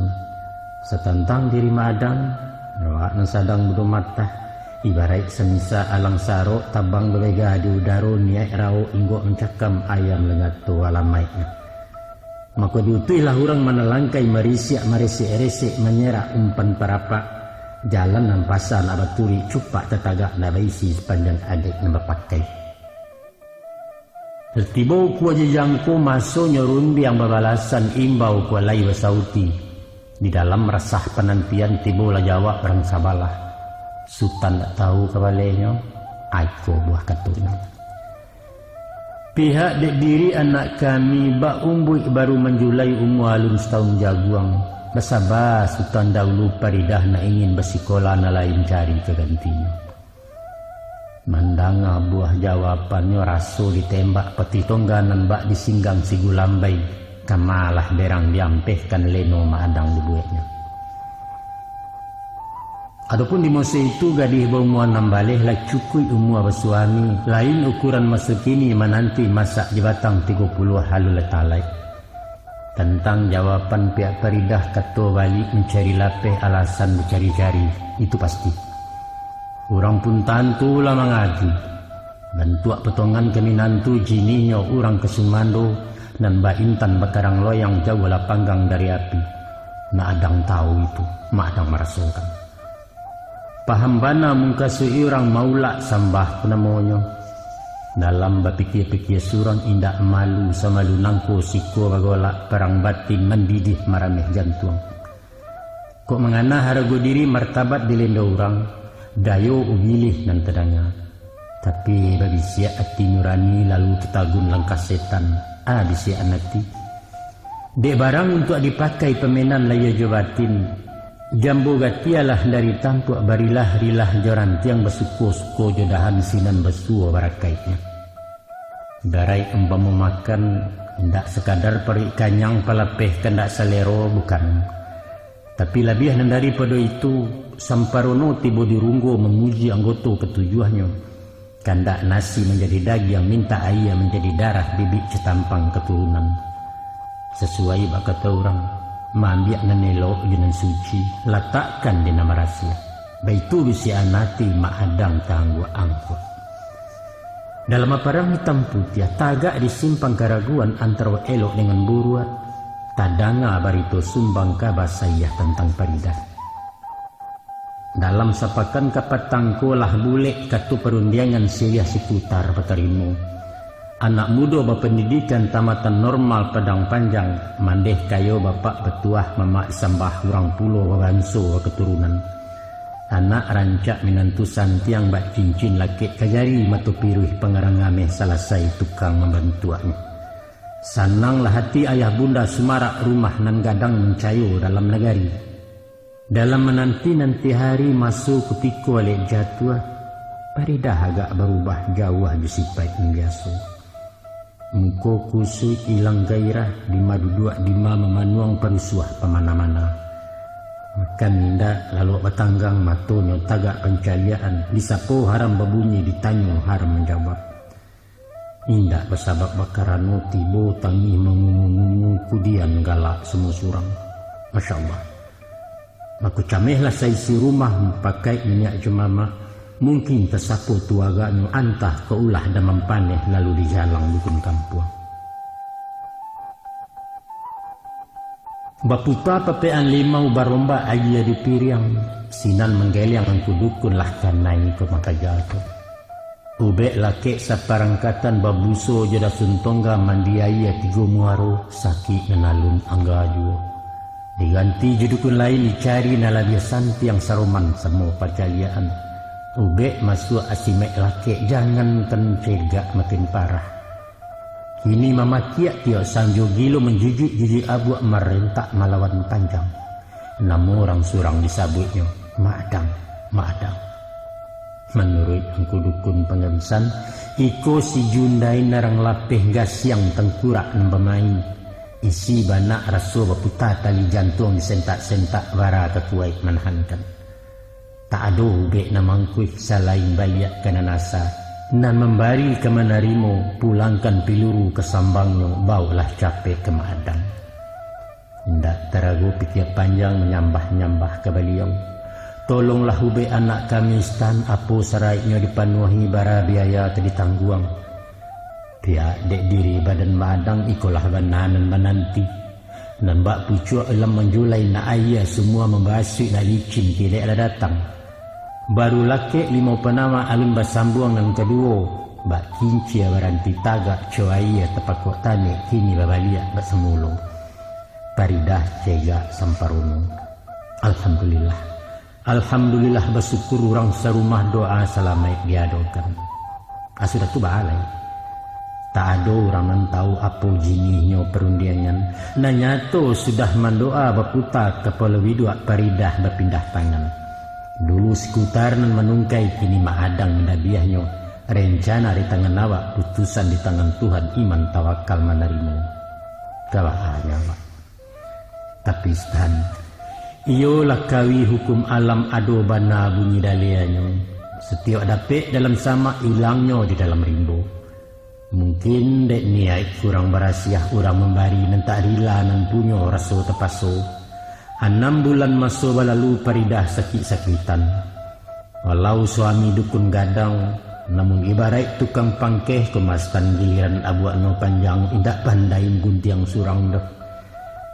Satantang diri Mak Adang, awak nan sadang budo matah, ibaraik samisa alang sarok, tabang babega di udaro, niaik rawok inggok mancakam, ayam langato alamaiknyo. Mako diutuihlah urang manalangkai, marisiak maresek-resek, manyerak umpan parapak, jalan nan pasa nak baturuik, cupak tatagak nak baisi, sapanjang adaik nan bapakai. Lah tibo kua jo jangko, masonyo rundiang babalasan, imbau kua lai basauti. Di dalam rasah panantian, tibolah jawab rang sabalah. Sutan dak tahu kabalehnyo, aiko buah katonyo. Pihak dek diri anak kami, bak umbuik baru manjulai, umua alun satahun jaguang. Basaba Sutan dahulu, Paridah nak ingin basikola, nan lain cari ka gantinyo. Mandanga buah jawabannyo, raso ditembak patih tongga, nan bak disinggang si Gulambai, ka ma lah berang diampehkan, leno Mak Adang dibueknyo. Adopun di maso itu, gadih baumua anam baleh, lah cukuik umua basuami, lain ukuran maso kini, mananti masak jo batang tigo puluah alun lah talaik. Tantang jawaban pihak Paridah, kato baliak mancari lapeh, alasan dicari-cari, itu pasti. Urang pun tantu lah mangadu. Bantuak potongan ka minantu, jinihnyo urang ka sumando, nan baintan bakarang loyang, jauahlah panggang dari api. Mak Adang tahu itu, Mak Adang marasokan. Paham bana mungkasuik urang, maulak sambah tu namonyo. Dalam bapikia-pikia surang, indak malu samalu nangko, siko bagolak, parang batin mandidih marameh jantuang. Kok mangana harago diri, martabat dilendo urang, dayo ubilih nan tadanga. Tapi babisiak ati nurani, lalu tatagun langkah setan, a bisiakan ati. Dek barang untuak dipakai, pamenan lahia jo batin. Jambo gatialah dari tampuak, barilah-rilah jo rantiang, basuko-suko jo dahan, sinan basuo barakaiknyo. Garai umpamo makan, indak sakadar paruik kanyang, palapeh kandak salero, bukan. Tapi labiah nan daripado itu, samparono tibo di runggo, mamuji anggoto katujuahnyo. Kandak nasi manjadi dagiang, mintak aia manjadi darah, bibik catampang katurunan. Sasuai bak kato urang, maambiak nan elok jo nan suci, latakkan di nan marasiak. Baitu bisiakan ati Mak Adang taangguak-angguak. Dalam paparang itam putiah, tagak di simpang karaguan antaro elok dengan buruak, tadanga barito sumbang kaba saiah tantang Paridah. Dalam sapakan ka patang ko lah bulek kato parundiangan, siriah siputar batarimo. Anak mudo bapandidikan tamatan normal Padang Panjang, mandeh kayo bapak batuah, mamak sambah urang pulo babanso bakaturunan. Anak rancak minantu santiang bak cincin lakek ka jari, mato piruih pangarang ameh salasai tukang mambantuaknyo. Sananglah hati ayah bunda sumarak rumah nan gadang mancayo dalam nagari. Dalam mananti-nanti hari maso kutiko alek jatuah, Paridah agak barubah jauah jo sipaik nan biaso. Muko kusuik ilang gairah, dima duduak dima mamanuang parusuah pamana-mana. Makan indak, laluak batanggang, matonyo tagak pancaliakan, disapo haram babunyi, ditanyo haram manjawab. Indak basabab bakarano tibo tangih mangungu-ngungu, kudian galak samo surang. Masya Allah. Mako camehlah saisi rumah, mupakaik niniak jo mamak, mungkin tasapo tu agaknyo antah ka ulah damam paneh lalu dijalang dukun kampuang. Baputa papekan limau barombak aia di piriang, sinan manggeliang angku dukun lah kanai ko makaja tu. Ubek lakek saparangkatan babuso jo dasun tongga mandi aia tigo muaro, sakik nan alun angga juo. Diganti jo dukun lain dicari nan labiah santiang saroman samo pacaliakan. Ubek masuak asimek lakek jangankan cegak makin parah. Kini mamakiak tiok sanjo gilo manjujuik-jujuik abuak marentak malawan panjang. Namo urang surang disabuiknyo Maadang, Maadang. Manuruik angku dukun pangabisan, iko si Jundai narang lapeh gasiang tangkurak nan bamain. Isi banak raso baputa tali jantuang disentak-sentak bara ka kuwaik manahankan. Tak ado ubek nan mangkuih salain baliak ka nan asa, nan mambari ka manarimo, pulangkan piluru ka sambangnyo, bawoklah capek ka Maadang. Indak tarago pikia panjang manyambah-nyambah ka Baliau. Tolonglah ubek anak kami Stan, apo saraiknyo dipanuahi, bara biaya ka ditangguang. Pihak dek diri badan Maadang ikolah bana nan mananti. Nan bak pucuak ilam manjulai nak aia, sumua mambasuik nak licin kilek lah datang. Baru lakek limau panama alun basambuang nan kaduo, bak kincia baranti tagak, co aia tapakok tanek, kini babaliak bak samulo. Paridah cegak samparono. Alhamdulillah. Alhamdulillah, basyukur urang sarumah, doa salamaik diadokan. Ah, sudah tu baa lai. Tak ado urang nan tahu apo jinihnyo parundiangan. Nan nyato sudah mandoa baputa, kapalo biduak Paridah bapindah tangan. Dulu Sikutar nan manungkai, kini Maadang mandabiahnyo. Rencana di tangan awak, putusan di tangan Tuhan, iman tawakal manarimo. Ka baa nyo awak. Tapi Stan, iyo lakawi hukum alam ado bana bunyi dalianyo. Satiok dapek dalam samak, ilangnyo di dalam rimbo. Mungkin dek niaik kurang barasiah urang mambari nan tak rila nan punyo raso tapaso. Anam bulan maso balalu Paridah sakik-sakitan. Walau suami dukun gadang, namun ibaraik tukang pangkeh, ko ma Stan giliran abuaknyo panjang, indak pandai guntiang surang doh.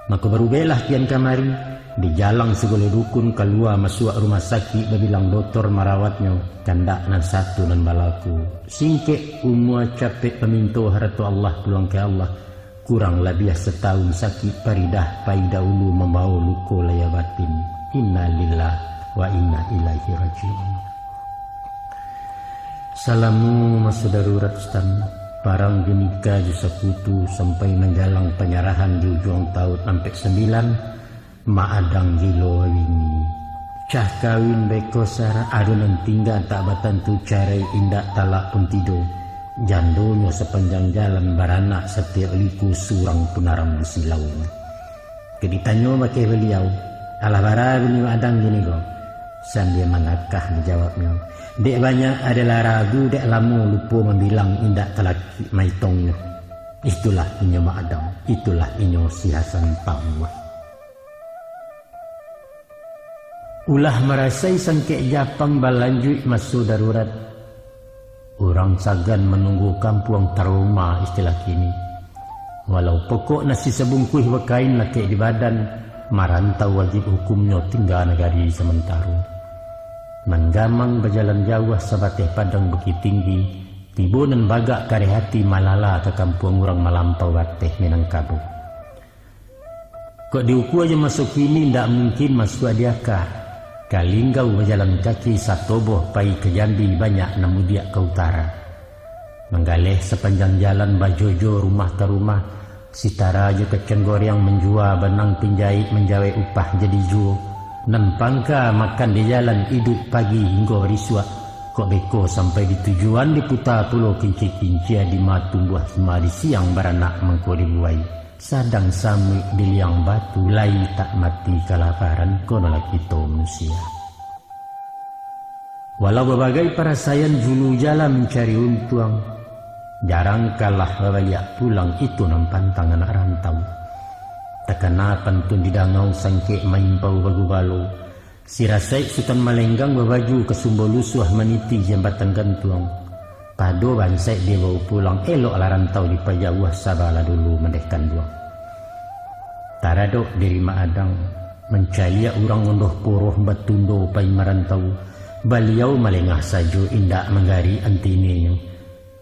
Mako barubeklah kian kamari, dijalang sagalo dukun kalua masuak rumah sakik, babilang dotor marawatnyo, kandak nan satu nan balaku. Singkek umua, capek paminto, harato Allah pulang ka Allah. Kurang labiah satahun sakik Paridah, pai dahulu mambawo luko lahia batin. Innalillah wa inna ilaihi raji'un. Salamo maso darurat Stan, parang jo nika jo sakutu sampai manjalang panyarahan di ujuang taun ampek sambilan, Maadang gilo babini. Cah kawin beko sara, ado nan tingga tak batantu carai, indak talak pun tido. Jandonyo sapanjang jalan baranak, satiok liku surang pun aram di silaunyo. Ka ditanyo bakeh baliau, "Alah bara bini Maadang kini ko?" Sambia mangakah dijawabnyo, "Dek banyak adalah ragu, dek lamo lupo mambilang, indak talakik maitongnyo. Itulah inyo Maadang, itulah inyo si Hasan Pamuah." Ulah marasai sangkek Japang balanjuik maso darurat. Urang sagan manunggu kampuang taroma istilah kini. Walau pokok nasi sabungkuih bakain lakek di badan, marantau wajib hukumnyo tingga nagari samantaro. Nan gamang bajalan jauah sabateh padang Bukittinggi, tibo nan bagak kareh ati malala ka kampuang urang malampau bateh Minangkabau. Kok diukua jo maso kini, ndak mungkin masuak di aka. Kalinggau bajalan kaki satoboh pai ka Jambi, banyak nan mudiak ka utara. Manggaleh sapanjang jalan bajojo rumah ka rumah, sitara jo kacang goreang manjua, banang pinjaik manjawek upah jadi juo. Nan pangka makan di jalan iduik pagi hinggo barisuak, kok beko sampai di tujuan diputa pulo kincia-kincia, di ma tumbuah sima di siang baranak mangko dibuai. Sadang samuik di liang batu, lai tak mati kalaparan, kono lah kito manusia. Walau babagai parasaian, julu jala mancari untuang, jarang kalah babaliak pulang, itu nan pantang anak rantau. Takana pantun di dangau, sangkek maimpau bagubalo, Sirasaik Sutan Malenggang babaju ka sumbo lusuah, maniti jambatan gantuang. Pado bansaik dibao pulang, eloklah rantau dipajauah, sabalah dulu mandeh kanduang. Taradok diri Mak Adang, mancaliak urang ondoh poroh batundo pai marantau. Baliau malengah sajo, indak manggarik antininyo.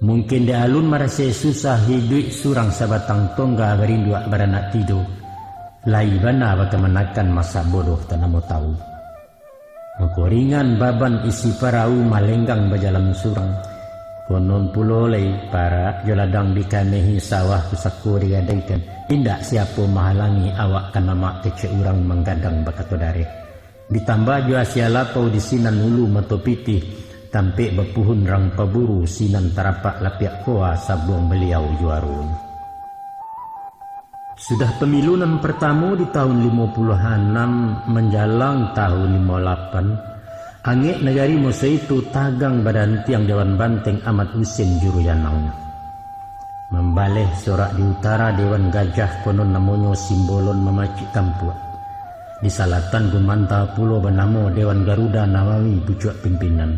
Mungkin dek alun marasai susah, iduik surang sabatang tongga, barinduak baranak tido. Lai bana bakamanakan, masa bodoh tanamo tau. Mako ringan baban isi parau, Malenggang bajalan surang. Konon pulo lai parak jo ladang dikamehi, sawah pusako digadaikan. Indak siapo mahalangi awak ka namak, kecek urang manggadang bakato dareh. Ditambah jo asia lapau di sinan ulu mato pitih, tampek bapuhun rang paburu, sinan tarapak lapiak koa, sabuang baliau juaronyo. Sudah pamilu nan partamo di tahun limo puluah anam manjalang tahun limo lapan, angek nagari maso itu tagang badantiang Dewan Banteng Amat Husin Jurujanang. Mambaleh sorak di utara Dewan Gajah, konon namonyo Simbolon Mamacik Kampuak. Di salatan Gumanta pulo banamo Dewan Garuda Nawawi Pucuak Pimpinan.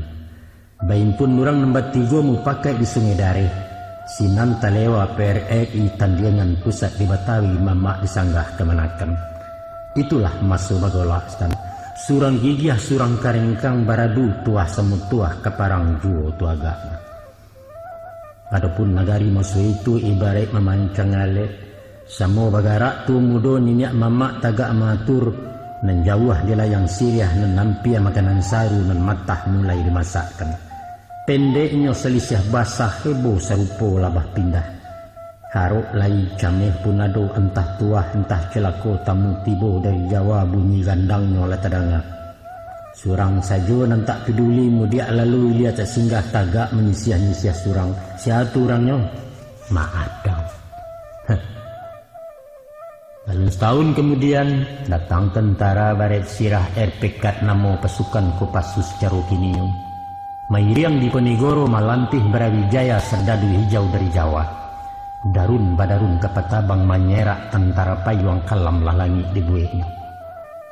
Baimpun urang nan batigo mupakaik di Sungai Dareh, sinan talewa P R R I Tandiangan Pusat di Batawi, mamak di sanggah kamanakan. Itulah maso bagolak sinan. Surang gigiah, surang karengkang, baradu tuah samo tuah, ka parang juo tu agaknyo. Adopun nagari maso itu ibaraik mamancang alek, samo bagarak tuo mudo niniak mamak tagak maatur, nan jauah di layang siriah, nan ampia makanan saru, nan matah mulai dimasakkan. Pendeknyo, salisiah basah, hebo sarupo labah pindah. Harok lai cameh pun ado, antah tuah, antah cilako, tamu tibo dari Jawa, bunyi gandangnyo lah tadanga. Surang sajo nan tak paduli, mudiak lalu ilia tak singgah, tagak manyisiah-nyisiah surang. Sia tu urangnyo? Mak Adang. Heh. Lalu satahun kamudian, datang tentara barek sirah, R P Kat namo pasukan Kopassus caro kininyo. Mairiang Diponegoro, malantih Brawijaya, sardadu hijau dari Jawa. Darun badarun kapatabang, manyerak tantara payuang, kalam lah langik dibueknyo.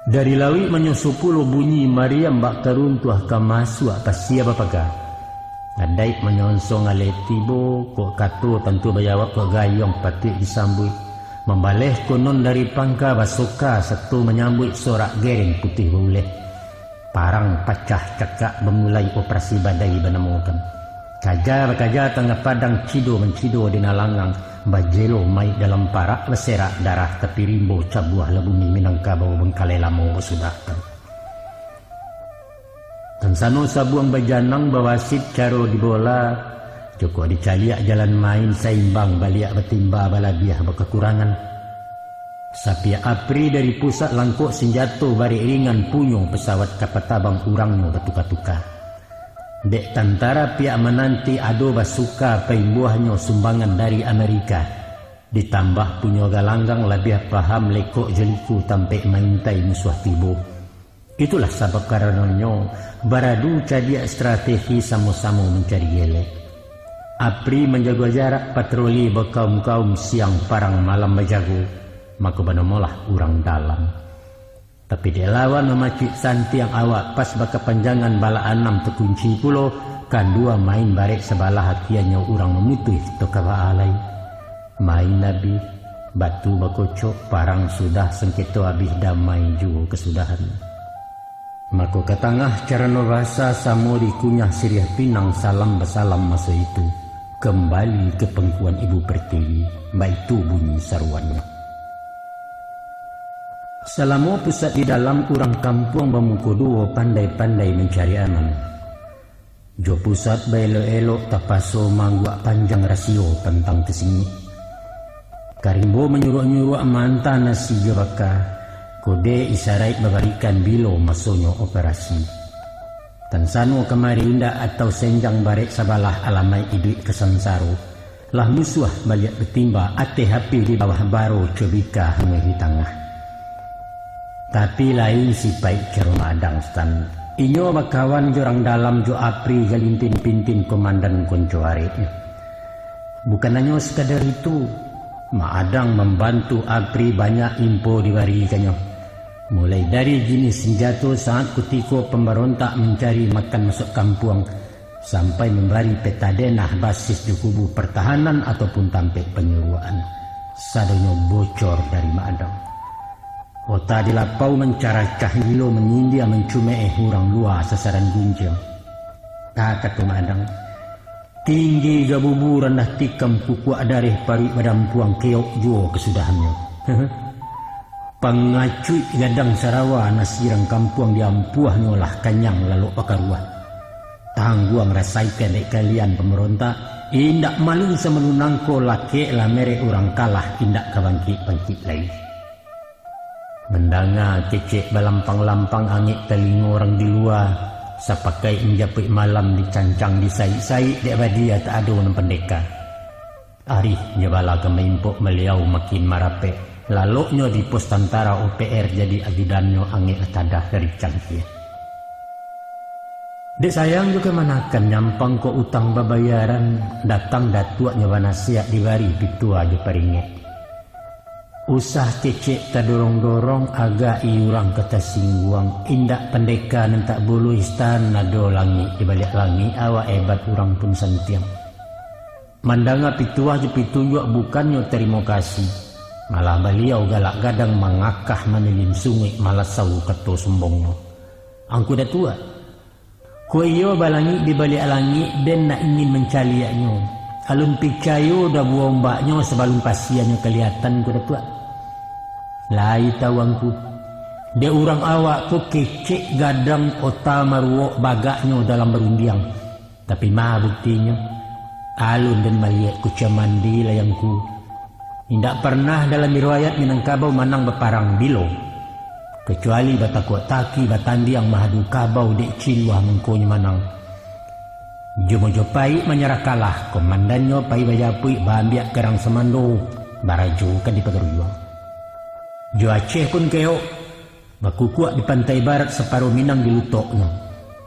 Dari lauik manyoso pulo, bunyi mariam bak karuntuah, ka masuak pasia bapaga. Adaik manyonsong aleh tibo, kok kato tantu bajawab, kok gayuang patuik disambuik. Mambaleh konon dari pangka, basoka sato manyambuik, sorak gereng putih bauleh. Parang pacah cakak, bamulai operasi badai banamokan. Kaja bakaja tangah padang, cido mancido di nan langang, bajelo mayik dalam parak, baserak darah tapi rimbo, cabuahlah bumi Minangkabau, bangkalai lamo basudah tu. Tansano sabuang bajanang, bawasit caro di bola, jokok dicaliak jalan main, saimbang baliak batimba, balabiah bakakurangan. Sapiak apri dari pusat, langkok sinjato barek ringan, punyo pesawat kapatabang, urangnyo batuka-tuka. Dek tantara piak mananti, ado basuka paimbuahnyo, sumbangan dari Amerika. Ditambah punyo galanggang, labiah paham lekok jo liku, tampek maintai musuah tibo. Itulah sabab karanonyo, baradu cadiak strategi, samo-samo mancari gelek. Apri manjago jarak, patroli bakaum-kaum, siang parang malam bajago, mako banamolah urang dalam. Tapi dek lawan mamacik santiang awak, pas bakapanjangan balak anam takunci pulo, kandua main barek sabalah, akianyo urang mamutuih toka baalai. Main abih, batu bakocok, parang sudah, sangketo abih, damai juo kasudahan. Mako ka tangah carano basa, samo dikunyah siriah pinang, salam basalam maso itu, kambali ka pangkuan Ibu Pertiwi, baitu bunyi saruannyo. Salamo pusat di dalam urang kampuang bamuko duo pandai-pandai mancari aman. Jo pusat baelok-elok tapaso maangguak panjang rasio pantang tasingik. Karimbo manyuruak-nyuruak maanta nasi jo baka, kode isaraik babarikan bilo masonyo operasi. Tansano kamari indak atau senjang barek sabalah alamaik iduik ka sansaro. Lah musuah baliak batimba, ateh api di bawah baro cobika hanguih di tangah. Tapi lain sipaik caro Maadang Stan. Inyo bakawan jo urang dalam jo Apri Galintin Pintin komandan konco areknyo. Bukan hanyo sakadar itu, Maadang mambantu Apri banyak info dibarikannyo. Mulai dari jinis sanjato saat kutiko pambarontak mancari makan masuak kampuang, sampai mambari peta denah basis di kubu partahanan ataupun tampek panyuruakan. Sadonyo bocor dari Maadang. Ota di lapau mancaracah gilo manyindia mancumeeh urang lua sasaran gunjiang. Ka kato Maadang, tinggi gabubu randah tikam kukuak dareh paruik badampuang keok juo kasudahannyo. Pangacuik gadang sarawa nasi urang kampuang diampuahnyo lah kanyang lalok bakaruah. Tangguang rasaikan dek kalian pambarontak, indak malu samalu nangko lakek lah merek urang kalah indak ka bangkik-bangkik lai. Mandanga kecek balampang-lampang angek talingo urang di lua, sapakaik manjapuik malam dicancang disaik-saik dek badia tak ado nan pandeka. Arih jo bala ka maimpok baliau makin marapek, laloknyo di pos tantara O P R jadi ajudannyo angek lah tadah dari cangkia. Dek sayang jo kamanakan nyampang kok utang babayaran, datang datuaknyo banasiak dibari pitua jo paringek. Usah kecek tadorong-dorong, agak i urang ka tasingguang, indak pandeka nan tak buluih Stan, ado langik di baliak langik, awak ebat urang pun santiang. Mandanga pituah jo pitunjuak bukannyo tarimo kasih, malah baliau galak gadang mangakah manilim sunguik malasau kato sombongnyo. Angku Datuak, ko iyo balangik di baliak langik den nak ingin mancaliaknyo. Alun picayo dabuah ombaknyo sabalun pasianyo kaliatan, Angku Datuak. Lai tahu Angku, dek urang awak ko kecek gadang ota maruok bagaknyo dalam barundiang. Tapi ma buktinyo? Alun den maliek kucia mandi lai Angku. Indak parnah dalam riwayat Minangkabau manang baparang bilo. Kacuali batakuak taki batandiang mahadu kabau dek ciluah mangkonyo manang. Jo Mojopaik manyarah kalah, komandannyo pai bajapuik baambiak karang samando, barajo ka di Pagaruyuang. Jo Aceh pun keok, bakukuak di pantai barat saparo Minang dilutoknyo.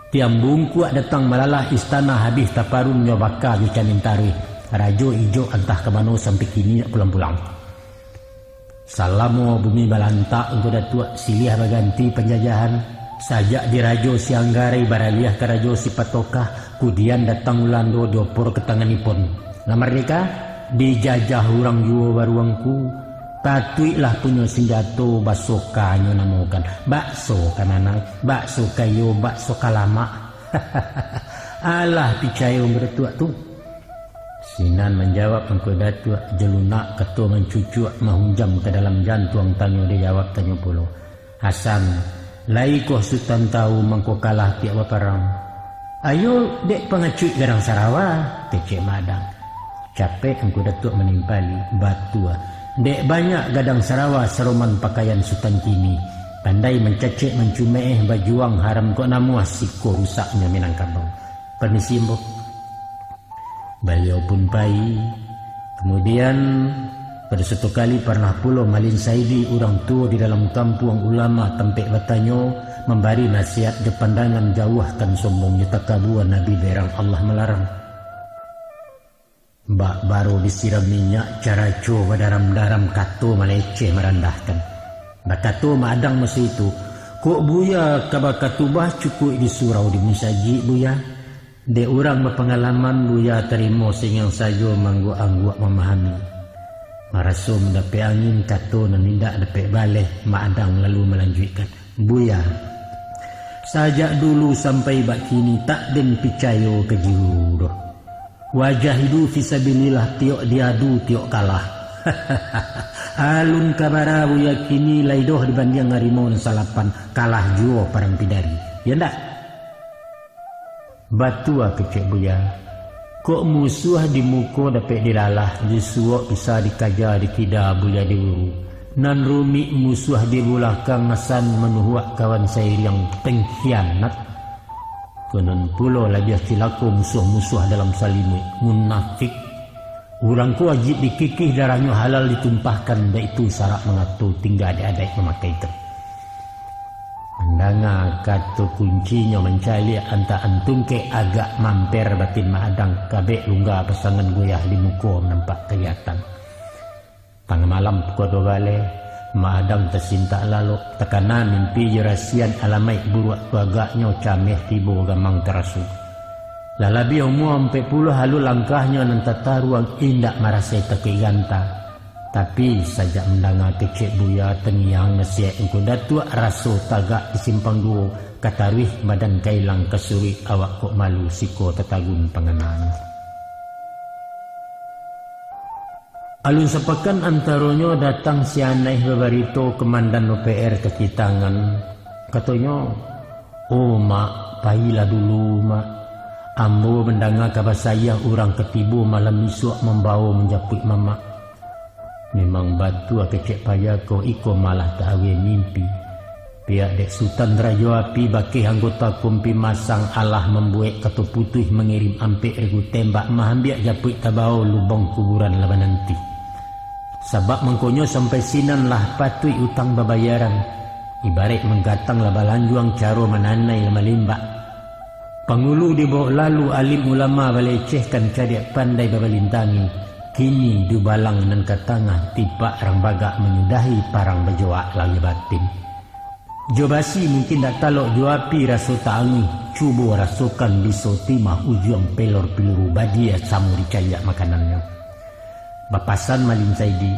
Tiang bungkuak datang malalah istana habih taparun nyo baka jo camin taruih, Rajo Ijo antah ka mano sampai kini ndak pulang-pulang. Salamo bumi balantak Angku Datuak, silih baganti panjajahan, sajak di Rajo Sianggarai baraliah ka Rajo Sipatokah, kudian datang Ulando diopor ka tangan Nippon. Lah mardeka, dijajah urang juo baruangku, patuiklah punyo sanjato baso ka nyo namokan, bakso ka manang, bakso ka iyo, bakso ka lamak. Alah picayo Angku Datuak tu. Sinan manjawab Angku Datuak, jo lunak kato mancucuak mahunjam ka dalam jantuang, tanyo dijawab tanyo pulo. Hasan, lai koh Sutan tahu mangko kalah tiok baparang? Ayo dek pangacuik gadang sarawa, kecek Madang. Capek Angku Datuak manimpali, batua. Dek banyak gadang sarawa saroman pakaian Sutan kini. Pandai mancacek mancumeeh bajuang haram kok namuah siko rusaknyo Minangkabau. Permisi, Mbok. Baliau pun pai. Kamudian, pado satu kali parnah pulo Malin Saidi, urang tuo di dalam kampuang, ulama tampek batanyo, mambari nasihat jo pandangan jauahkan sombong jo takabua Nabi berang Allah malarang. Bak baro disiram minyak, caraco badaram-daram, kato maleceh marandahkan. Bakato Madang maso itu, "Kok Buya ka bakatubah, cukuik di surau di musajik, Buya." Dek urang bapangalaman, Buya tarimo sangiang sajo maangguak-angguak mamahami. Maraso mandapek angin, kato nan indak dapek baleh, Madang lalu malanjuikkan, "Buya, sajak dulu sampai bakini tak den picayo ka jiru doh. Wajahidu fisabilillah, tiok diadu, tiok kalah. Alun ka bara Buya kini lai doh dibandiang harimau nan salapan, kalah juo parang pidari. Yo ndak? Batua kecek Buya. Kok musuah di muko dapek dilalah, di suok bisa dikaja, dikida buliah diuru. Nan rumik musuah di bulakang asan manuhuak kawan sairiang pengkhianat. Konon pulo labiah cilako musuah-musuah dalam salimuik, munafik. Urang ko wajib dikikih darahnyo halal ditumpahkan, baitu sarak mangato tingga di adaik mamakai tu. Mandanga kato kuncinyo mancaliak antaan tungkek agak mamper batin Mak Adang kabek lungga pasangan goyah di muko nampak kaliatan. Tangah malam pukua duo baleh, Mak Adang tasintak lalok, takana mimpi jo rasian alamaik buruak tu agaknyo cameh tibo gamang taraso. Lah labiah umua ampek puluah alun langkahnyo nan tataruang indak marasai takuik ganta. Tapi sajak mandanga kecek Buya tangiang nasihat Ungku Datuak raso tagak di simpang duo, ka taruih badan ka ilang ka suruik awak kok malu siko tatagun pangananyo. Alun sapakan antaronyo datang si Anaih babarito komandan O P R Kakitangan. Katonyo, "Oh, Mak, payilah dulu, Mak. Ambo mandanga kaba sayah urang ka tibo malam isuak mambawo manjapuik Mamak." Memang batua kecek paya ko, iko malah tak aweh mimpi. Pihak dek Sutan Rajo Api bakeh anggota Kompi Masang alah mambuek kato putuih mangirim ampek regu tembak mahambiak japuik tabao lubang kuburan lah bananti. Sabab mangkonyo sampai sinan lah patuik utang babayaran, ibaraik manggatang lah balanjuang caro mananai lah malimbak. Pangulu dibawok lalu alim ulama balecehkan cadiak pandai babalintangi, kini dubalang nan ka tangah tipak rang bagak manyudahi parang bajoak lahia batin. Jo basi mungkin dak talok jo api raso taanguih, cubo rasokan biso timah ujuang pelor piluru badia samo dicaliak makanannyo. Bapasan Malin Saidi,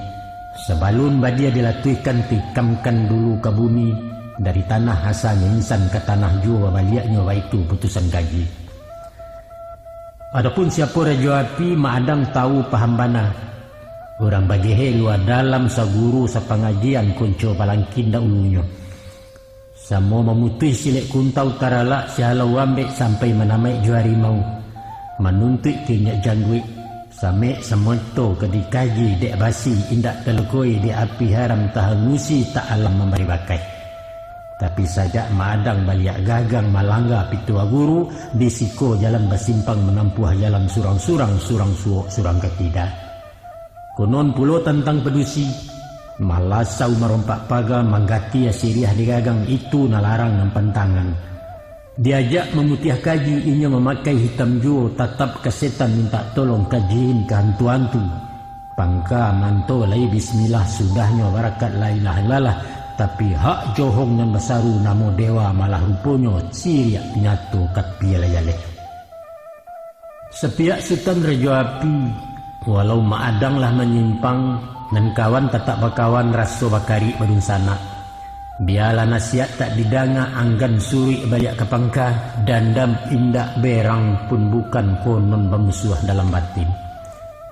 sabalun badia dilatuihkan tikamkan dulu ka bumi, dari tanah asalnyo insan ka tanah juo babaliaknyo baitu putusan kaji. Adopun siapo Rajo Api, Mak Adang tawu paham bana. Urang bagehe lua dalam saguru sapangajian konco balangkin daulunyo. Samo mamutuih silek kuntau taralak sihalau ambek sampai manamaik jo harimau. Manuntuik kinyak jangguik, samek samoto ka dikaji dek basi indak talukoi dek api haram tahangusi tak alam mambari bakai. Tapi sajak Mak Adang baliak gagang malangga pituah guru, di siko jalan basimpang manampuah jalan surang-surang, surang suok, surang katidak. Konon pulo tantang padusi, malasau marompak paga manggati asiriah di gagang itu nalarang nan pantangan. Diajak mamutiah kaji inyo mamakai hitam juo, tatap ka setan mintak tolong ka jin ka hantu-hantu. Pangka manto lai bismillah sudahnyo barakat la ilaha illallah, tapi hak johong nan basaru namo dewa malah ruponyo siriak nyato ka pialah jaleh. Sapiak Sutan Rajo Api, walau Mak Adang lah manyimpang, nan kawan tatap bakawan raso bakarik badunsanak. Bialah nasihat tak didanga anggan suruik baliak ka pangka, dandam indak berang pun bukan konon bamusuah dalam batin.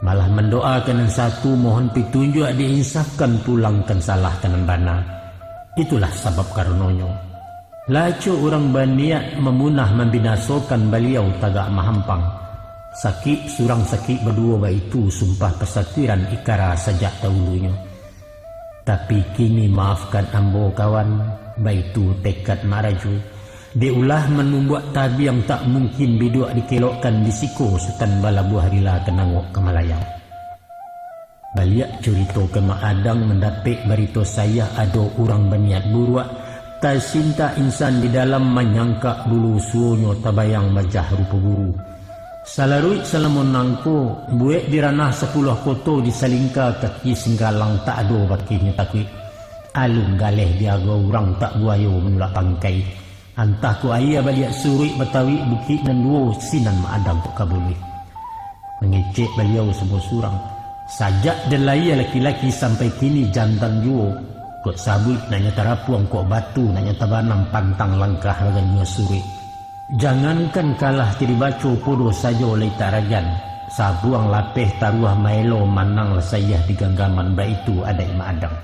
Malah mandoa ka nan satu mohon pitunjuak diinsafkan pulangkan salah ka nan bana. Itulah sabab karononyo. Lah acok urang baniat mamunah mambinasokan baliau tagak mahampang. Sakik surang sakik baduo baitu sumpah pasatiran ikara sajak daulunyo. Tapi kini maafkan ambo kawan, baitu tekad Mak Rajo. Dek ulah manumbuak tabiang tak mungkin biduak dikelokkan di siko Sutan balabuah rila ka nangok ka malayang. Baliak curito ka Mak Adang mandapek barito sayah ado urang baniat buruak, tasintak insan di dalam manyangkak bulu suonyo tabayang majah rupo buru. Salaruik salamo nangko, buek di ranah sapuluah koto di salingka kaki singgalang tak ado bakihnyo takuik. Alun galeh diago urang tak buayo manulak pangkai. Antah kok aia baliak suruik batawik bukik nan duo sinan Mak Adang kok ka buluih. Mangecek baliau samo surang. Sajak den lahia laki-laki sampai kini jantan juo. Kok sabuik nak nyo tarapuang, kok batu nak nyo tabanam pantang langkah baganyo suruik. Jangankan kalah ti dibaco podo sajo lai tak ragan. Sabuang lapeh taruah maelo, manang lah sayah di ganggaman, baitu adaik Mak Adang.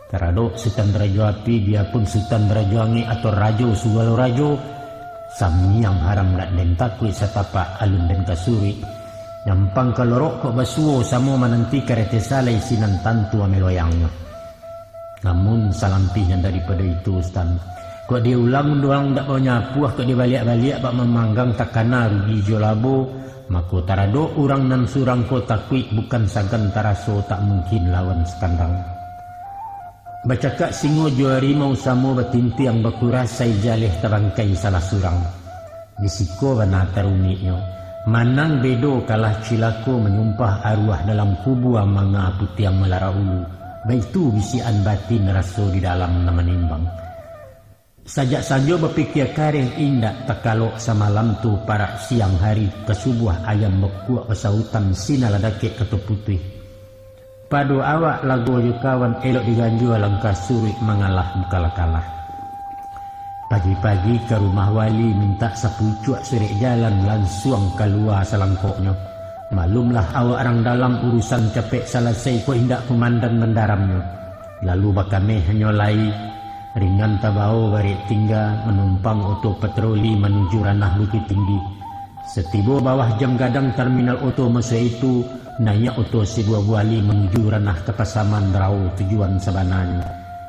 Taradok Sutan Barajo Api, biapun Sutan Barajo Angek atau Rajo Sugalo Rajo, samiang haram nak den takuik, satapak alun den kasuruik. Nyampang ka lorok kok basuo, samo mananti karate salai, sinan tantu ameh loyangnyo. Namun, salampih nan daripado itu, Sutan, kok diulang-ulang dak banyapuah, kok dibaliak-baliak bak mamanggang, takana rugi jo labo, mako taradok urang nan surang ko takuik, bukan sagan taraso, tak mungkin lawan sakandang. Bacakak singo jo harimau, samo batintiang bakurasai, jaleh tabangkai salah surang. Di siko bana tarumiknyo, manang bedo kalah cilako, manyumpah aruah dalam kubua, manga putiang malarak ulu. Baitu bisiakan batin, raso di dalam nan manimbang. Sajak sanjo bapikia kareh, indak takalok samalam tu, parak siang hari ka subuah, ayam bakuak basautan, sinan lah dakek kato putuih. Pado awak lago jo kawan, elok diganjua langkah suruik, mangalah bukanlah kalah. Pagi-pagi ka rumah wali, mintak sapucuak surek jalan, lansuang kalua salangkoknyo. Maklumlah awak rang dalam, urusan capek salasai, kok indak kumandan mandaramnyo. Lalu bakameh hanyo lai, ringan tabao barek tingga, manumpang oto patroli manuju ranah Bukittinggi. Satibo bawah jam gadang terminal oto masa itu, naiak oto sibuah buali manuju ranah ka Pasaman Rao tujuan sabananyo.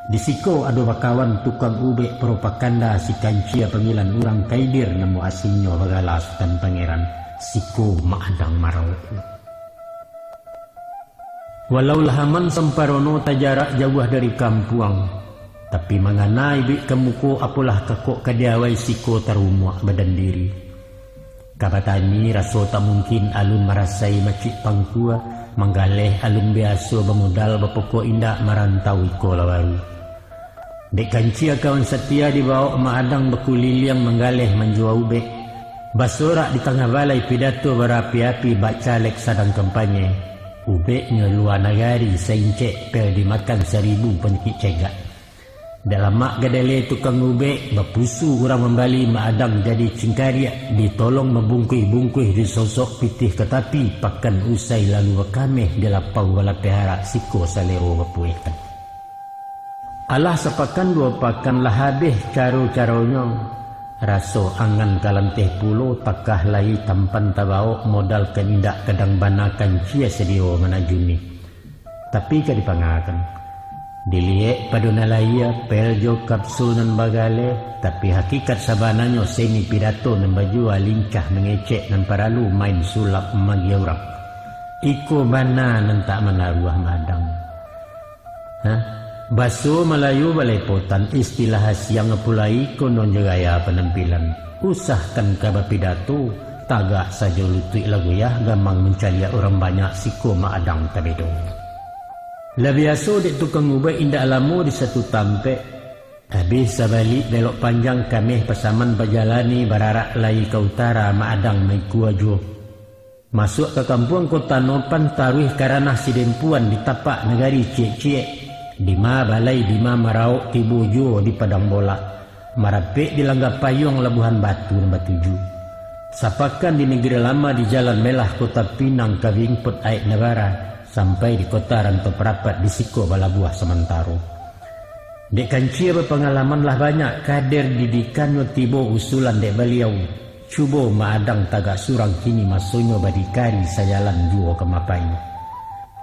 Di siko ado bakawan tukang ubek propaganda, si Kancia panggilan urang, Kaidir namo aslinyo, bagala Sutan Pangeran. Siko Mak Adang maraok. Walau lah aman samparono, tajarak jauah dari kampuang, tapi mangana iduik ka muko, apolah kakok ka diawai, siko tarumuak badan diri. Ka batani raso tak mungkin, alun marasai macik pangkua, manggaleh alun biaso, bamodal bapokok indak, marantau iko lah baru. Dek Kancia kawan satia, dibawok Mak Adang bakuliliang, manggaleh manjua ubek. Basorak di tangah balai, pidato barapi-api, bak caleg sadang kampanye. Ubeknyo lua nagari, saincek pel dimakan, saribu panyakik cegak. Dek lamak gadele tukang ubek, bapusu urang mambali, Mak Adang jadi cingkariak, ditolong mambungkuih-bungkuih, disosok pitih ka tapi, pakan usai lalu bakameh, di lapau balapeh arak, siko salero bapuehkan. Alah sapakan duo pakan lah habih caro-caronyo, raso angan ka lanteh pulo, takah lai tampan tabawok, modal kan indak, kadang bana Kancia sadio manajuni. Tapi ka dipangakan, diliek pado nan lahia, pel jo kapsul nan bagaleh, tapi hakikat sabananyo seni pidato nan bajua, lincah mangecek nan paralu, main sulap magia urang. Iko bana nan tak manaruah Mak Adang. Hah? Baso Malayu balepotan, istilah asiang apo lai, konon jo gaya panampilan. Usahkan ka bapidato, tagak sajo lutuik lah goyah, gamang mancaliak urang banyak, siko Mak Adang tabedo. Lah biaso dek tukang ubek indak lamo di satu tampek. Abih sabalik belok panjang, kameh Pasaman bajalani, bararak lai ka utara, Mak Adang maikua juo. Masuak ka kampuang Kota Nopan, taruih ka ranah Sidempuan, di tapak nagari Ciek-ciek, dima balai, dima maraok, tibo juo di Padang Bolak, marapek di Langga Payuang, Labuhan Batu nan batuju. Sapakan di Negeri Lama, di Jalan Melah Kota Pinang, ka Vingput Aek Nabara, sampai di Kota Rantau Parapat, di siko balabuah samantaro. Dek Kancia bapangalaman lah banyak, kader didikannyo tibo, usulan dek baliau. Cubo Mak Adang tagak surang, kini masonyo badikari, sajalan juo ka mapai.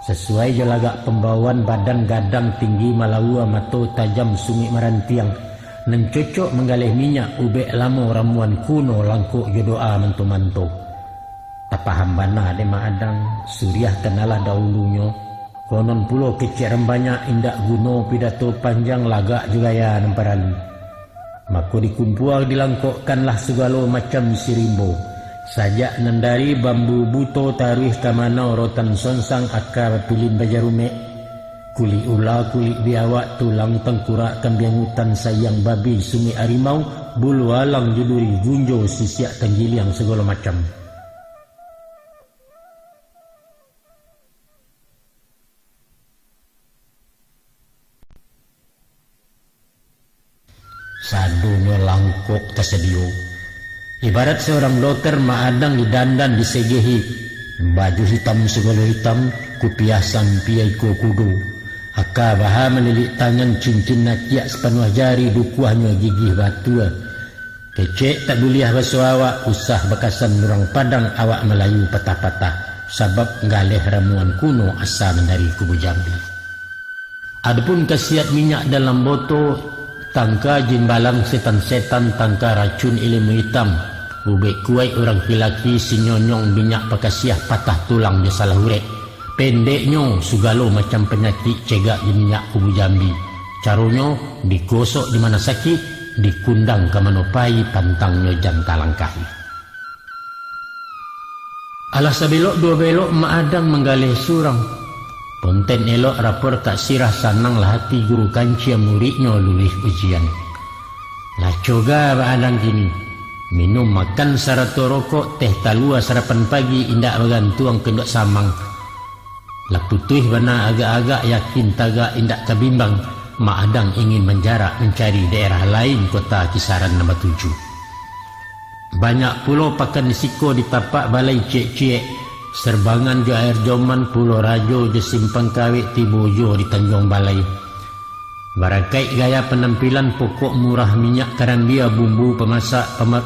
Sasuai jo lagak pambawaan, badan gadang tinggi malaua, mato tajam sunguik marantiang, nan cocok manggaleh minyak, ubek lamo ramuan kuno, langkok jo doa manto-manto. Tapaham bana dek Mak Adang, suriah kanalah dahulunyo, konon pulo kecek rang banyak, indak guno pidato panjang, lagak jo gaya nan paralu. Mako dikumpua dilangkokkanlah sagalo macam sirimbo, sajak nan dari bambu buto taruih ka manau rotan sonsang, aka bapilin bajarumek, kulik ula, kulik biawak, tulang tangkurak kambiang utan, sayang babi, sunguik arimau, bulu alang jo duri, gunjo, sisiak, tanggiliang, sagalo macam. Sadonyo langkok tasadio. Ibarat saurang doter, Mak Adang didandan, disegehi, Baju hitam sagalo hitam, kupiah sampiah iko kudo. Aka baha malilik tangan, cincin nakiak sapanuah jari, dukuahnyo gigih batua. Kecek tak buliah baso awak, usah bakasan urang Padang, awak Malayu patah-patah, sabab galeh ramuan kuno asa mandari kubu jambi. Adopun kasiat minyak dalam boto, tangka jimbalan setan-setan, tangka racun ilmu itam, ubek kuaik urang kilaki, sinyonyong minyak pakasiah, patah tulang jo salah urek. Pendeknyo, sugalo macam panyakik cegak di minyak kubu jambi. Caronyo, digosok di mano sakik, dikundang ka mano pai, pantangnyo jan talangkahi. Alah sabelok duo belok, Mak Adang manggaleh surang. Ponten elok rapor tak sirah, sananglah hati guru kancia, muridnyo luluih ujian. Lah coga Mak Adang kini, minum makan sarato rokok, teh talua sarapan pagi, indak bagantuang ka induak samang. Lah putuih bana agak-agak, yakin tagak indak ka bimbang, Mak Adang ingin manjarak mancari daerah lain, kota kisaran nan batuju. Banyak pulo pakan di siko, di tapak balai ciek-ciek, Serbangan jo Air Joman, Pulo Rajo jo Simpang Kawek, tibo juo di Tanjuang Balai. Barakaik gaya panampilan, pokok murah minyak karambia, bumbu pamasak pama-,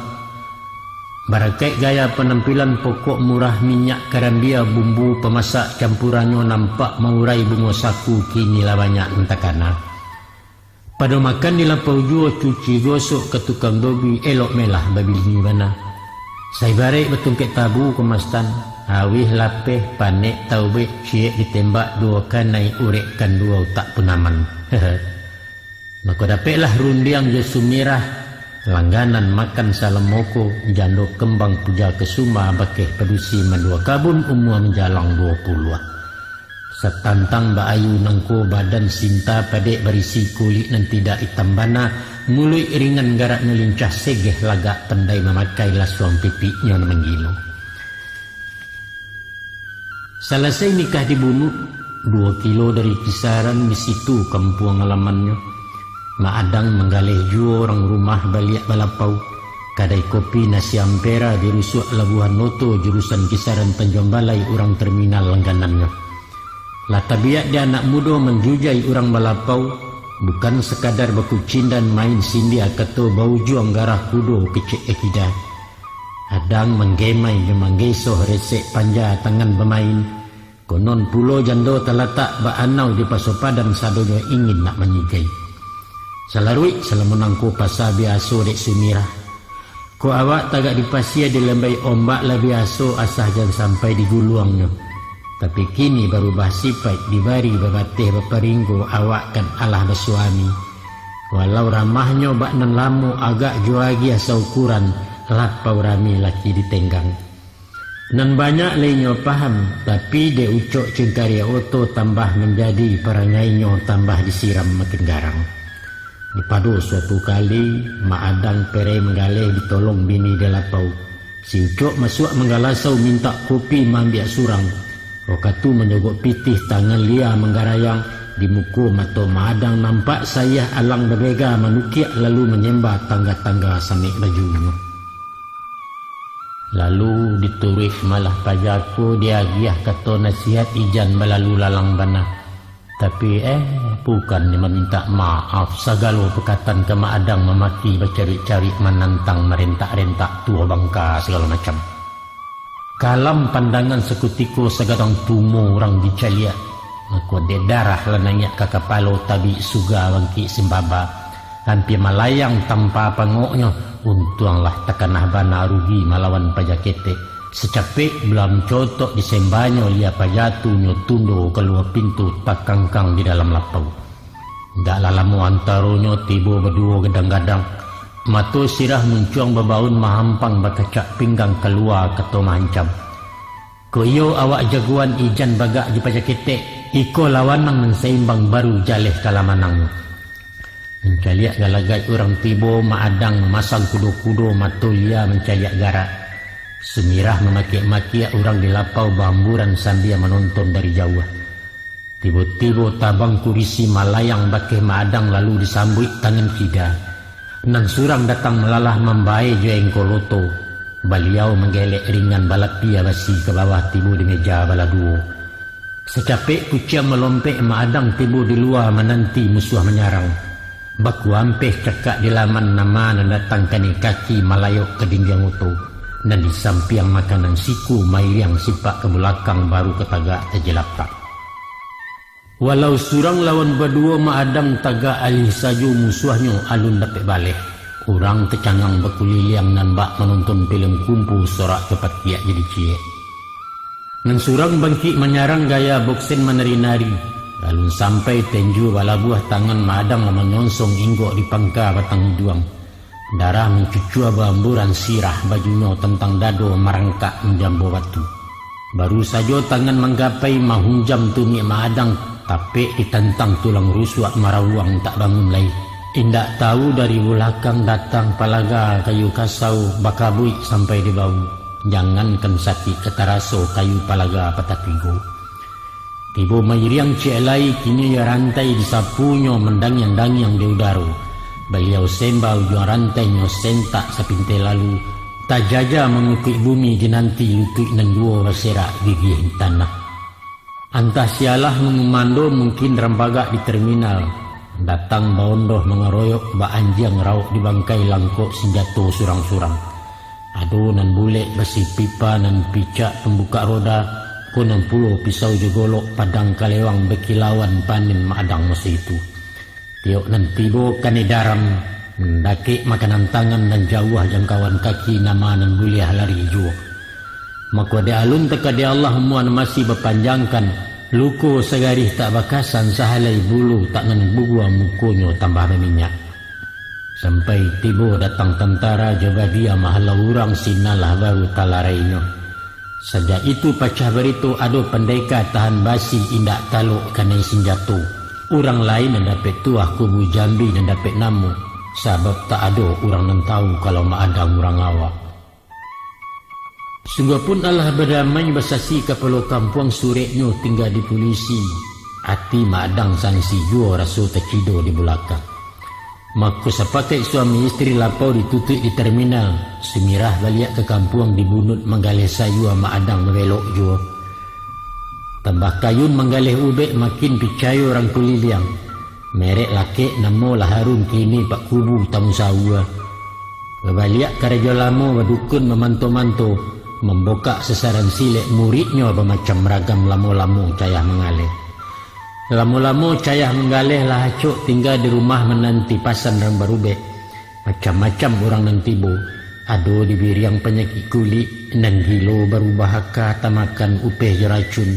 barakaik gaya panampilan, pokok murah minyak karambia, bumbu pamasak campuarannyo nampak maurai, bungo saku kini lah banyak nan takana. Pado makan di lapau juo, cuci gosok ka tukang dobi, elok melah babini bana. Saibaraik batungkek tabu, Komastan, awih lapeh, panek taubek, ciek ditembak duo kanai, urek kan duo utak pun aman. Mako dapeklah Rundiang jo Sumirah, langganan makan salamoko, jando kembang puja kesuma, bakeh padusi mandua kabun, umua manjalang duo puluah. Satantang baayu nangko badan, sinta padek barisi, kulik nan tidak itam bana, muluik ringan garaknyo lincah, segeh lagak pandai mamakai, lasuang pipiknyo nan manggilo. Salasai nikah di Bunut, duo kilo dari Kisaran, di situ kampuang alamannyo. Mak Adang manggaleh juo urang rumah baliak balapau. Kadai kopi Nasi Ampera di rusuak Labuhan Oto, jurusan Kisaran Tanjuang Balai, urang terminal langganannyo. Lah tabiak di anak mudo manjujai urang balapau, bukan sakadar bakucindan main sindia, kato baujuang garah kudo kecek akida. Adang manggemai jo manggesoh, resek panja tangan bamain. Konon pulo jando talatak baanau di Paso Padan, sadonyo ingin nak manyigai. Salaruik salamo nangko pasa biaso dek Sumirah. Kok awak tagak di pasia, dilambai ombak lah biaso, asah jan sampai diguluangnyo. Tapi kini barubah sipaik, dibari babateh baparinggo, awak kan alah basuami. Walau ramahnyo bak nan lamo, agak jo agiah saukuran, lapau rami laki ditenggang. Nan banyak lai inyo paham, tapi dek ucok cengkariak oto tambah manjadi, parangainyo tambah disiram makin garang. Dipado suatu kali, Mak Adang perei manggaleh ditolong bini di lapau. Si Ucok masuak manggalasau mintak kopi maambiak surang. Wakatu manyogok pitih tangan lia manggarayang, di muko mato Mak Adang nampak sayah alang babega manukiak lalu manyemba tangga-tangga samek bajunyo. Lalu dituruik malah paja ko, diagiah kato nasihat, ijan balalu lalang bana. Tapi eh, bukan mamintak maaf, sagalo pakatan ka Mak Adang mamaki, bacarik-carik, manantang, marentak-rentak, tuo bangka sagalo macam. Kalam pandangan sakutiko, sagadang tumo urang dicaliak. Mako dek darah lah naiak ka kapalo, tabik suga bangkik simbaba. Ampia malayang tampa pangoknyo, untuanglah takanah bana rugi malawan paja ketek. Sacapek bala mancotok disembanyo, lia paja tu nyo tundo kalua pintu, takangkang di dalam lapau. Ndak lah lamo antaronyo, tibo baduo gadang-gadang. Mato sirah muncuang babaun, mahampang bakacak pinggang, kalua kato maancam. Kok iyo awak jagoan, ijan bagak jo paja ketek, iko lawanang nan saimbang, baru jaleh kalah manang. Mancaliak galagai urang tibo, Mak Adang mamasang kudo-kudo, mato lia mancaliak garak. Sumirah mamakiak-makiak, urang di lapau baamburan sambia manonton dari jauah. Tibo-tibo tabang kurisi, malayang bakeh Mak Adang lalu disambuik tangan kida. Nan surang datang malalah mambae jo engkol oto. Baliau manggelek ringan balapia basi ka bawah tibo di meja balah duo. Sacapek kuciang malompek Mak Adang tibo di lua mananti musuah manyarang. Bakuampeh cakak di laman nama nan datang kanai kaki malayok ka dindiang oto, nan di sampiang makanan siku mairiang sipak ka bulakang baru ka tagak tajilapak. Walau surang lawan baduo Mak Adang tagak alih sajo musuahnyo alun dapek baleh. Urang tacangang bakuliliang nan bak manonton pilem kumpu sorak kapatiak jadi ciek. Nan surang bangkik manyarang gaya boksen manari-nari. Alun sampai tenjo balabuah tangan Mak Adang lah manyonsong inggok di pangka batang iduang. Darah mancucua baamburan sirah bajunyo tantang dado marangkak manjambo batu. Baru sajo tangan manggapai mahunjam tunik Mak Adang, tapek ditantang tulang rusuak marawuang tak bangun lai. Indak tahu dari bulakang datang palaga kayu kasau bakabuik sampai di bahu. Jangankan sakik ka taraso kayu palaga patah tigo. Tibo mairiang ciek lai, kini iyo rantai disapunyo mandangiang-dangiang di udaro. Baliau semba ujuang rantainyo sentak sapintai lalu, tajaja mangukuik bumi dinanti lutuik nan duo baserak gigih di tanah. Antah sialah mangumando, mungkin rambagak di terminal. Datang baondoh mangaroyok, bak anjiang rawok di bangkai langkok sinjato surang-surang. Ado nan bulek basi pipa, nan picak pambukak roda, ko nan pulo pisau jo golok padang kalewang bakilauan panen Mak Adang maso itu. Tiok nan tibo kanai daram, mandakek makanan tangan, nan jauah jangkauan kaki, nama nan buliah lari juo. Mako dek alun takadai Allah, umua nan masih bapanjangkan, luko sagarih tak bakasan, sahalai bulu tak nan bugua, mukonyo tambah baminyak. Sampai tibo datang tantara jo badia mahalau urang, sinan lah baru talarainyo. Sajak itu pacah barito, ado pandeka tahan basi indak talok kanai sinjato. Urang lain nan dapek tuah, kubu jambi nan dapek namo, sabab tak ado urang nan tahu kalau Mak Adang urang awak. Sungguahpun alah badamai basasi kapalo kampuang, sureknyo tingga di pulisi. Ati Mak Adang sansi juo, raso tacido di bulakang. Mako sapakaik suami istri lapau ditutuik di terminal, Sumirah baliak ka kampuang, di bunuik manggaleh sayua Mak Adang babelok juo. Tambah kayun manggaleh ubek, makin picayo urang kuliliang. Merek lakek namo lah harum, kini pak kubu tamu saua. Babaliak karajo lamo, badukun mamanto-manto, mambokak sasaran silek, muridnyo bamacam ragam, lamo-lamo cayah manggaleh. Lamo-lamo cayah manggaleh lah acok, tingga di rumah mananti pasan rang barubek. Macam-macam urang nan tibo, ado dibiriang panyakik kulik, nan gilo barubah aka tamakan upeh jo racun,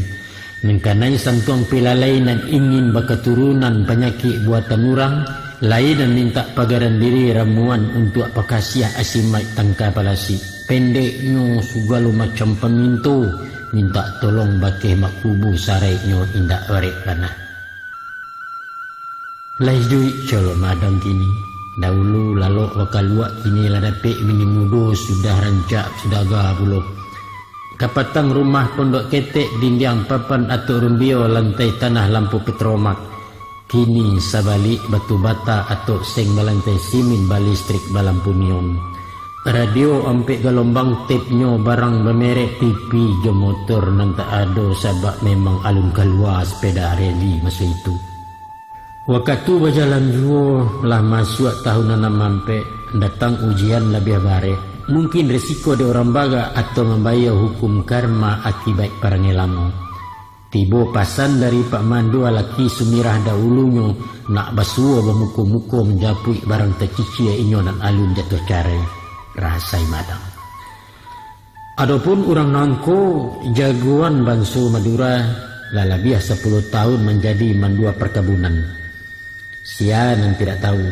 nan kanai santuang pilalai, nan ingin bakaturunan panyakik buatan urang, lai nan mintak pagaran diri ramuan untuak pakasiah, asimaik tangka palasik. Pendeknyo, sugalo macam paminto mintak tolong bakeh mak kubu, saraiknyo indak barek bana. Lah iduik colok Mak Adang kini. Daulu lalok bakaluak, kini lah dapek bini mudo, sudah rancak sudah aga pulo. Kapatang rumah pondok ketek, dindiang papan atok rumbio, lantai tanah lampu petromak. Kini sabalik batu bata atok seng, balantai simin, balistrik, balampu neon. Radio ampek galombang, tapnyo barang bamerek, T V jo motor nan tak ado, sabab memang alun kalua sepeda reli maso itu. Wakatu bajalan juo, lah masuak tahun anam ampek, datang ujian labiah barek. Mungkin resiko dek urang bagak, atau mambayia hukum karma akibaik parangai lamo. Tibo pasan dari Pak Mandua, laki Sumirah daulunyo, nak basuo bamuko-muko, manjapuik barang tacicia inyo nan alun jatuah carai. Rasai Mak Adang. Adopun urang Nangko, jagoan banso Madura, lah labiah sapuluah tahun manjadi mandua parkabunan. Sia nan tidak tahu,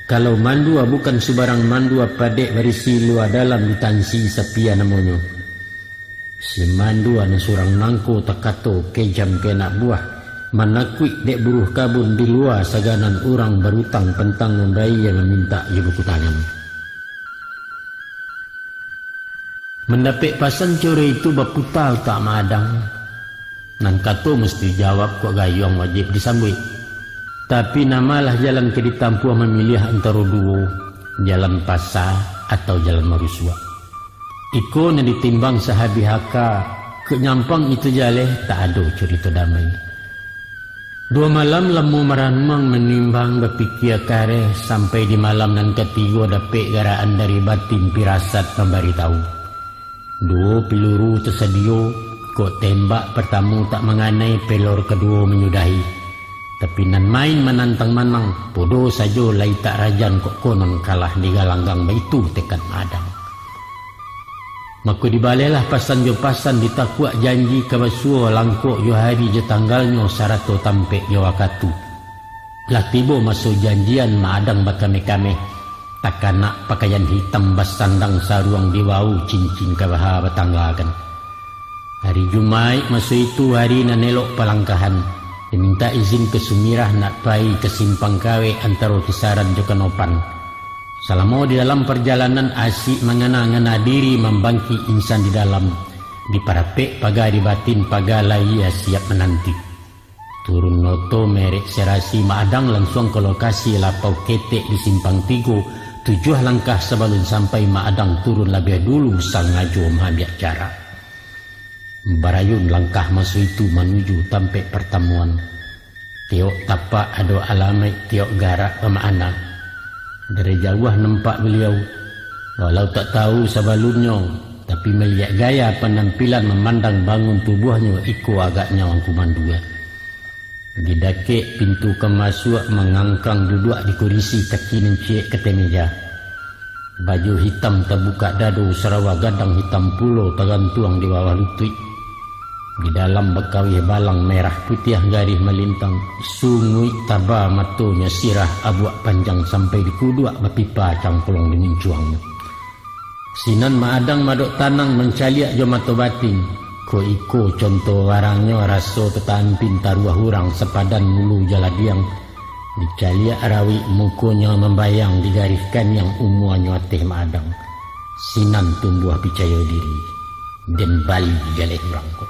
kalau mandua bukan subarang mandua, padek barisi lua dalam, ditansi sapia namonyo. Si mandua nan surang Nangko takato kejam ka anak buah, manakuik dek buruh kabun, di lua saganan urang barutang, pantang mambayia, mamintak jo buku tangan. Mandapek pasan caro itu, baputa utak Mak Adang. Nan kato musti jawab, kok gayuang wajib disambuik. Tapi, namalah jalan ka ditampuah, mamiliah antaro duo, jalan pasa atau jalan marusuak. Iko nan ditimbang sahabih aka, kok nyampang itu jaleh, tak ado curito damai. Duo malam lamo maranuang, manimbang, bapikia kareh, sampai di malam nan katigo dapek garakan dari batin pirasat mambaritahu. Duo piluru tasadio, kok tembak partamo tak manganai, pelor kaduo manyudahi. Tapi nan main manantang manang, podo sajo lai tak rajan, kok konon kalah digalanggang, baitu tekad Maadang. Mako dibalehlah pasan jo pasan, ditakuak janji ka basuo, langkok jo hari jo tanggalnyo, sarato tampek jo wakatu. Lah tibo maso janjian, Maadang bakameh-kameh, takanak pakaian hitam, basandang saruang di wawu, cincin kabaha batanggakan. Hari Jumaik maso itu hari nan elok palangkahan, dimintak izin ka Sumirah nak pai ka Simpang Kawek antaro Kisaran jo Kanopan. Salamo di dalam parjalanan, asik mangana-ngana diri, mambangkik insan di dalam, diparapek paga di batin, paga lahia siap mananti. Turun oto merek serasi, Maadang lansuang ka lokasi, lapau ketek di Simpang Tigo, tujuah langkah sabalun sampai, Maadang turun labiah dulu, sangajo maambiak jarak. Barayun langkah maso itu manuju tampek partamuan. Tiok tapak ado alamaik, tiok garak bamakna. Dari jauah nampak baliau, walau tak tahu sabalunnyo, tapi maliek gaya panampilan, mamandang bangun tubuahnyo, iko agaknyo Angku Mandua. Di dakek pintu ka masuak, mangangkang duduak di kurisi, kaki nan ciek ka ateh meja. Baju hitam tabukak dado, sarawa gadang hitam pulo tagantuang di bawah lutuik. Di dalam bakawih balang merah putiah garih malintang, sunguik taba matonyo, sirah abuak panjang sampai di kuduak, bapipa cangklong di muncuangnyo. Sinan Maadang madok tanang mancaliak jo mato batin. Kok iko conto barangnyo, raso tatampin taruah urang, sapadan mulu jaladiang. Dicaliak rawik mukonyo mambayang, digarih kaniang umuanyo ateh Maadang. Sinan tumbuah picayo diri, den bali jaleh urang ko.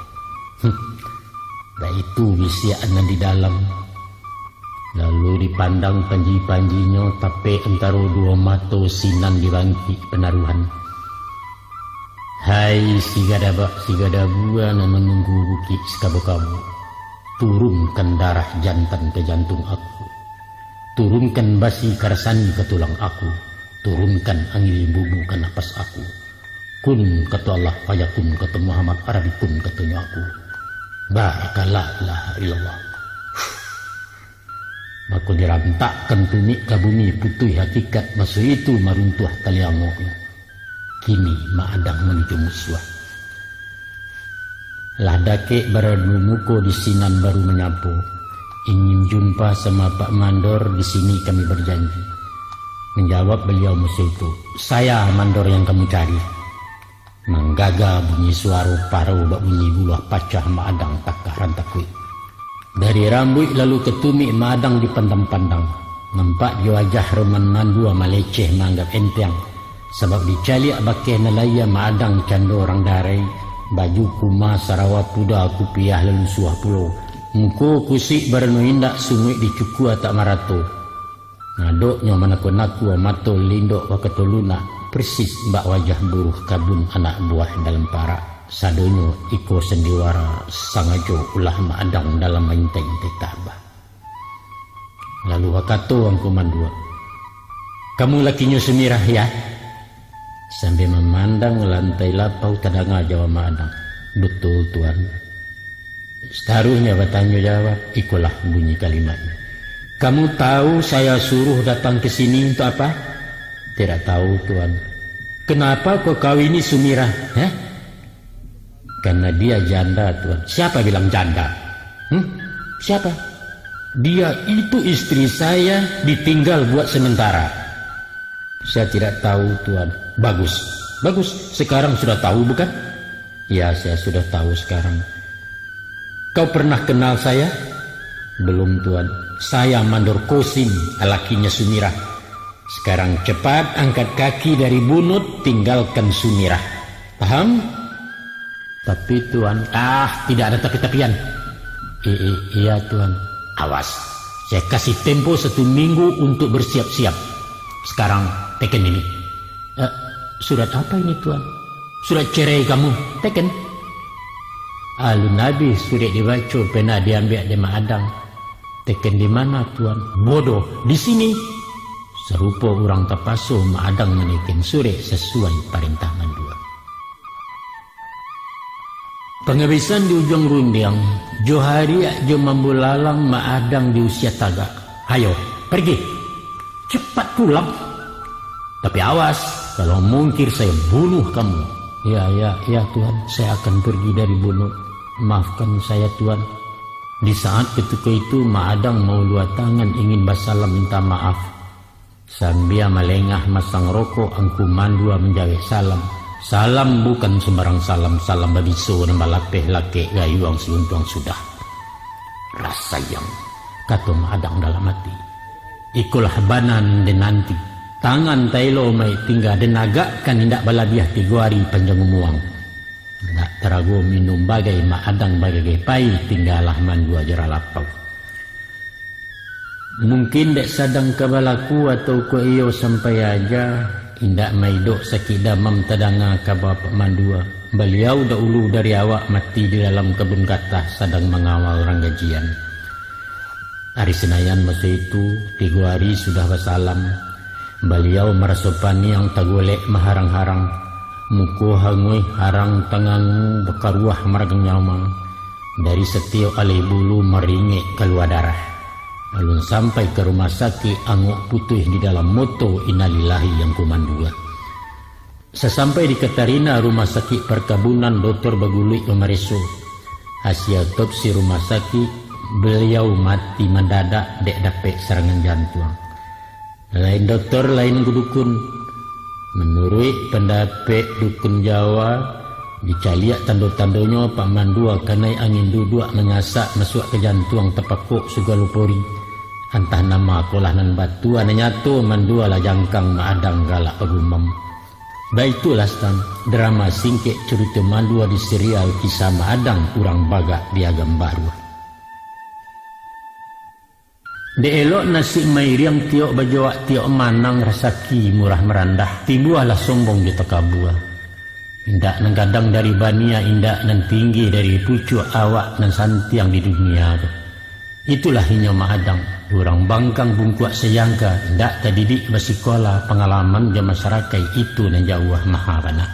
Huh. Baitu bisiak nan di dalam. Lalu dipandang panji-panjinyo, tapek antaro duo mato, sinan dibangkik panaruhan. Hai si gadabak, si gadabua nan manunggu bukik sakabo-kabo, turunkan darah jantan ka jantung aku. Turunkan basi ka rasani ka tulang aku. Turunkan angin limbubu ka napas aku. Kun, kato Allah, fayakun, kato Muhammad, Arabikun, katonyo aku. Barakallah, la ilaha illallah. Mako dirantakkan tumik ka bumi, putuih hakikat, maso itu maruntuah taliangoknyo. Kini Maadang manuju musuah. Lah dakek baradu muko, di sinan baru manyapo. Ingin jumpa sama Pak Mandor, di sini kami berjanji. Manjawab baliau maso itu, "Saya Mandor yang kamu cari." Manggaga bunyi suaro parau, bak bunyi buluah pacah, Maadang takah rantakuik. Dari rambuik lalu ka tumik, Maadang dipandang-pandang. Nampak jo wajah Roman Mandua maleceh maanggap enteng, sabab dicaliak bakeh nan lahia, Maadang cando urang darai, baju kuma, sarawa puda, kupiah lalu suah pulo. Muko kusik barano indak, sunguik dicukua tak marato. Ngadoknyo manakua-nakua, mato lindok bakato lunak, persis bak wajah buruh kabun anak buah dalam parak. Sadonyo iko sandiwara, sangajo ulah Maadang dalam maintai-intai tabah. Lalu bakato Angku Mandua, "Kamu lakinyo Sumirah, ya?" Sambil mamandang lantai lapau, tadanga jawab Maadang, "Betul, Tuan." Sataruihnyo batanyo jawab, ikolah bunyi kalimatnyo, "Kamu tahu saya suruh datang ke sini untuk apa?" "Tidak tahu, Tuan." "Kenapa kau kawini Sumirah, eh?" "Karena dia janda, Tuan." "Siapa bilang janda? Hmm? Siapa?" "Dia itu istri saya, ditinggal buat sementara." "Saya tidak tahu, Tuan." "Bagus, bagus. Sekarang sudah tahu, bukan?" "Ya, saya sudah tahu sekarang." "Kau pernah kenal saya?" "Belum, Tuan." "Saya Mandor Kosim, lakinya Sumirah. Sekarang cepat angkat kaki dari bunut, tinggalkan Sumirah. Paham?" "Tapi, Tuan." "Ah, tidak ada tapi-tapian." "I-, i-, iya, Tuan." "Awas, saya kasih tempo satu minggu untuk bersiap-siap. Sekarang, teken ini." "Eh, surat apa ini, Tuan?" Surat cerai kamu, teken. Alun abih surek dibaco, pena diambiak dek Mak Adang. Teken di mana, Tuan? Bodoh, di sini. Sarupo urang tapaso, Mak Adang maneken surek sasuai parentah mandua. Pangabisan di ujuang rundiang, jo hariak jo mambulalang Mak Adang di usia tagak. Hayo, pergi! Cepat pulang! Tapi awas, kalau mungkir saya bunuh kamu. Ya, ya, ya Tuan, saya akan pergi dari Bunut. Maafkan saya Tuan. Di saat ketika itu, Mak Adang maulua tangan ingin basalam minta maaf. Sambia malengah masang rokok, Angku Mandua manjawek salam. Salam bukan sumbarang salam, salam babiso nan balapeh lakek gayuang siuntuang sudah. Rasayang, kato Mak Adang dalam ati. Ikolah bana nan den nanti. Tangan taelo maik tingga, den agakkan indak balabiah tigo ari panjang umuang. Indak tarago minum bagai Mak Adang bagagai pai, tinggalah Mandua jo ralapau. Mungkin dek sadang ka balaku atau kok iyo sampai aja, indak maidok sakik damam tadanga kaba Pak Mandua. Baliau dahulu dari awak mati di dalam kabun gatah sadang mangawal urang gajian. Ari Sinayan maso itu, tigo ari sudah basalam, baliau maraso paniang tagolek maharang-harang, muko hanguih harang tangangu bakaruah maragang nyawa. Dari satiok alih bulu maringek kalua darah. Alun sampai ka rumah sakik, angok putuih di dalam moto, innalillahi Angku Mandua. Sasampai di Katarina, rumah sakik parkabunan, dotor baguluik mamareso. Hasia otopsi rumah sakik, baliau mati mandadak dek dapek sarangan jantuang. Lain dotor, lain dukun. Manuruik pandapek dukun Jawa, dicaliak tando-tandonyo Pak Mandua kanai angin duduak manyasak masuak ka jantuang, tapakok sagalo pori. Antah nan ma ko lah nan batua, nan nyato Mandua lah jangkang, Mak Adang galak bagumam. Baitulah, Stan, drama singkek carito Mandua di serial Kisah Mak Adang Urang Bagak di Agam Baruah. Dek elok nasib mairiang, tiok bajoak tiok manang, rasaki murah marandah, timbualah sombong jo takabua. Indak nan gadang dari bania, indak nan tinggi dari pucuak, awak nan santiang di dunia tu. Itulah inyo Mak Adang, urang bangkang bungkuak sajangka, indak tadidik basikola, pangalaman jo masarakaik itu nan jauah maha bana.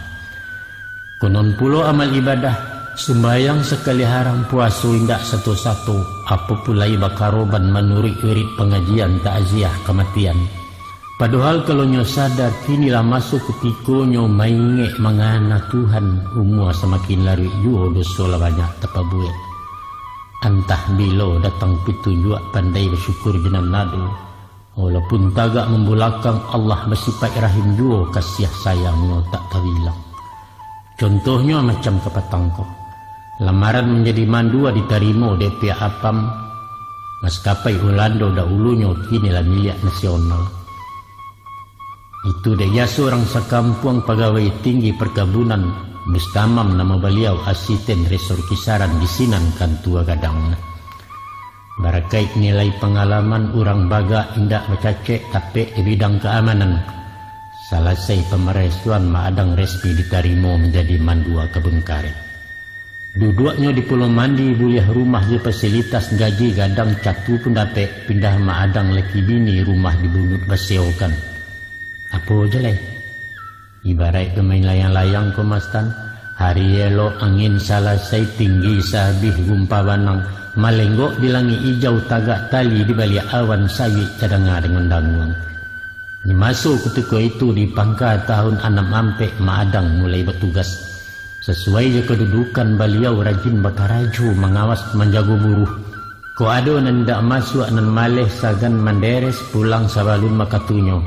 Konon pulo amal ibadah, sumbayang sakali haram, puaso indak sato-sato, apo pun lai bakaroban manuruik wirid pangajian takziah kamatian. Padohal kalau nyo sadar, kini lah maso kutikonyo maingek mangana Tuhan, umua samakin laruik juo, doso lah banyak tapabuek. Antah bilo datang pitunjuak, pandai basyukur jo nan ado. Walaupun tagak mambulakang, Allah basipaik rahim juo, kasiah sayang-Nyo tak tabilang. Contohnyo macam kapatang ko. Lamaran manjadi mandua ditarimo dek pihak Apam, maskapai Ulando dahulunyo kini lah miliak nasional. Itu dek jasa urang sakampuang pagawai tinggi parkabunan, Bustamam namo baliau, asisten resor kisaran di sinan kantua gadang. Barakaik nilai pangalaman, urang Bagak indak bacacek tapek di bidang kaamanan. Salasai pamaresoan, Mak Adang resmi ditarimo manjadi mandua kabun karek. Duduaknyo di Pulau Mandi, buliah rumah jo fasilitas, gaji gadang, catu pun dapek, pindah Mak Adang laki bini, rumah di Bunut basewokan. Apo jaleh? Ibaraik bamain layang-layang ko, Mastan. Hari elok angin salasai, tinggi sahabih gumpa banang, malenggok di langik ijau, tagak tali di baliak awan, sayuik tadanga danguang-danguang. Di maso kutiko itu, di pangka tahun anam ampek, Mak Adang mulai batugas. Sasuai jo kadudukan baliau, rajin bakarajo, mangawas, manjago buruh. Kok ado nan indak masuak, nan maleh, sagan manderes, pulang sabalun bakatunyo.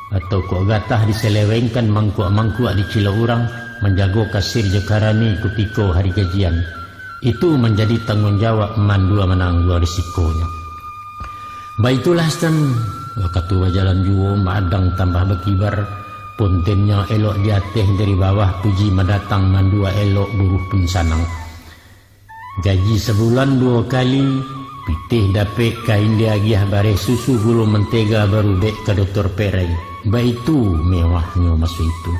Atau kok gatah diselewengkan, mangkuak-mangkuak dicilok urang, manjago kasir jo karani kutiko hari gajian. Itu manjadi tangguang jawab mandua manangguang risikonyo. Baitulah, Stan, wakatu bajalan juo, Mak Adang tambah bakibar, pontennyo elok di ateh, dari bawah puji mandatang, mandua elok buruh pun sanang. Gaji sabulan duo kali, pitih dapek, kain diagiah, bareh susu, gulo, mantega, barubek ka dotor perai. Baitu mewahnyo maso itu.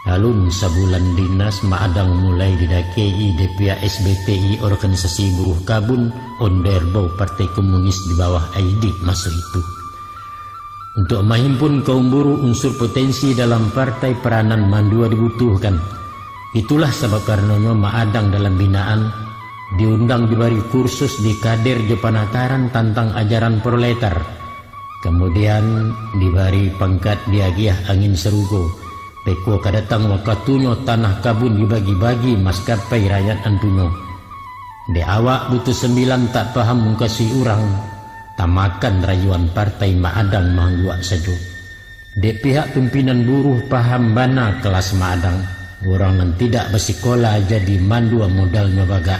Alun sabulan dinas Mak Adang mulai didakei dek pihak S B T I, organisasi buruh kabun, ondeh bau Partai Komunis di bawah Aidit maso itu. Untuk mahimpun kaum buruh unsur potensi dalam partai peranan mandua dibutuhkan. Itulah sabab karanonyo Mak Adang dalam binaan diundang dibari kursus di kader jo panataran tantang ajaran proletar. Kamudian, dibari pangkat diagiah angin sarugo, peko ka datang wakatunyo tanah kabun dibagi-bagi maskapai rakyat antunyo. Dek awak butuh sambilan tak paham mungkasuik urang, tamakan rayuan partai Mak Adang maangguak sajo. Dek pihak pimpinan buruh paham bana kelas Mak Adang, urang nan tidak basikola jadi mandua modalnyo bagak.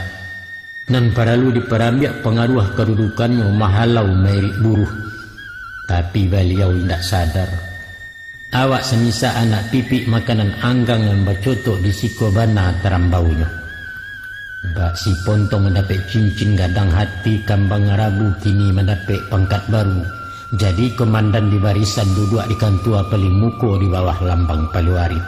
Nan paralu diparambiak pangaruah kadudukannyo mahalau mairik buruh. Tapi baliau indak sadar. Awak samisa anak pipik makanan anggang nan bacotok di siko bana tarambaunyo. Bak si Pontong mandapek cincin gadang hati kambang rabu kini mandapek pangkat baru. Jadi komandan di barisan duduak di kantua paling muko di bawah lambang paluari.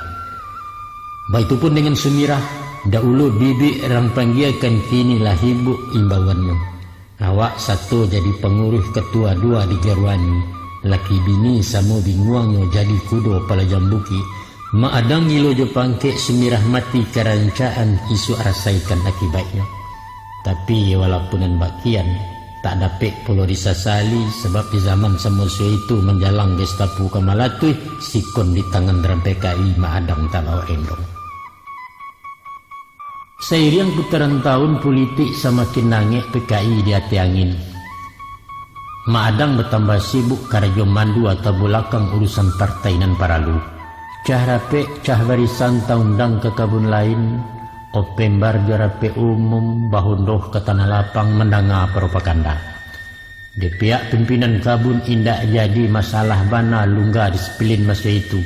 Baitu pun dengan Sumirah, dahulu bibik rang panggiakan kini lah hibuk imbauannyo. Awak sato jadi panguruih katua dua di Garuani, laki bini samo binguangnyo jadi kudo palajang bukik, Mak Adang gilo jo pangkek Sumirah mati karancaan isuak rasaikan akibaiknyo. Tapi walaupun nan bakian, tak dapek pulo disasali, sabab di zaman samaso itu manjalang Gestapo ka malatuih, sikon di tangan rang P K I Mak Adang tabao endong. Sairiang putaran tahun pulitik samakin nangek P K I di ateh angin. Mak Adang batambah sibuk karajo mandua tabulakang urusan partai nan paralu. Cah rapek, cah barisan taundang ka kabun lain, opembar jo rapek umum, bahundoh ka tanah lapang mandanga propaganda. Di pihak pimpinan kabun indak jadi masalah bana lungga disiplin maso itu.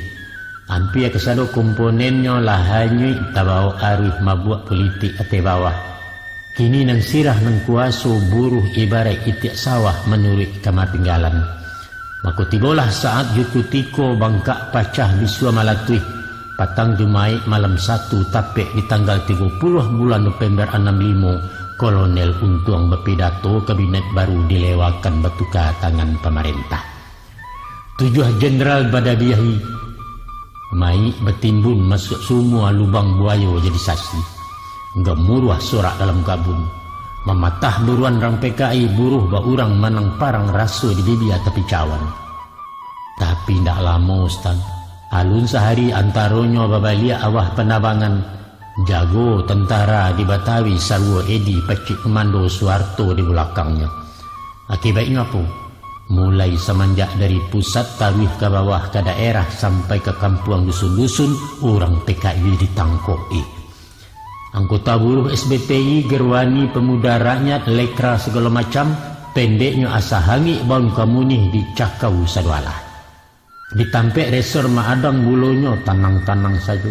Ampia kasado komponennyo lah hanyuik tabao aruih mabuak pulitik ateh bawah. Kini nan sirah nan kuwaso buruh ibaraik itiak sawah manuruik kamatinggalan. Mako tibolah saat jo kutiko bangkak pacah bisua malatuih, patang Jumaik malam Satu tapek di tanggal tigo puluah bulan Nopember anam limo, Kolonel Untuang bapidato kabinet baru dilewakan batuka tangan pamarentah. Tujuah jenderal badabiahi, mayik batimbun masuak sumua lubang buayo jadi sasi. Gamuruah sorak dalam kabun. Mamatah buruan rang P K I buruh baurang manang parang raso di bibia tapi cawan. Tapi indak lamo, Ustaz. Alun sahari antaronyo babaliak awah panabangan, jago tantara di Batawi saruo Edi pacik komando Suharto di bulakangnyo. Akibaiknyo apo? Mulai samanjak dari pusat taruih ka bawah ka daerah sampai ka kampuang dusun-dusun, urang P K I ditangkok-i. Anggota buruh S B T I, Gerwani, Pemuda Rakyat, Lekra sagalo macam, pendeknyo asa hangik baun kamunih dicakau sadoalah. Di tampek resor Mak Adang bulonyo tanang-tanang sajo.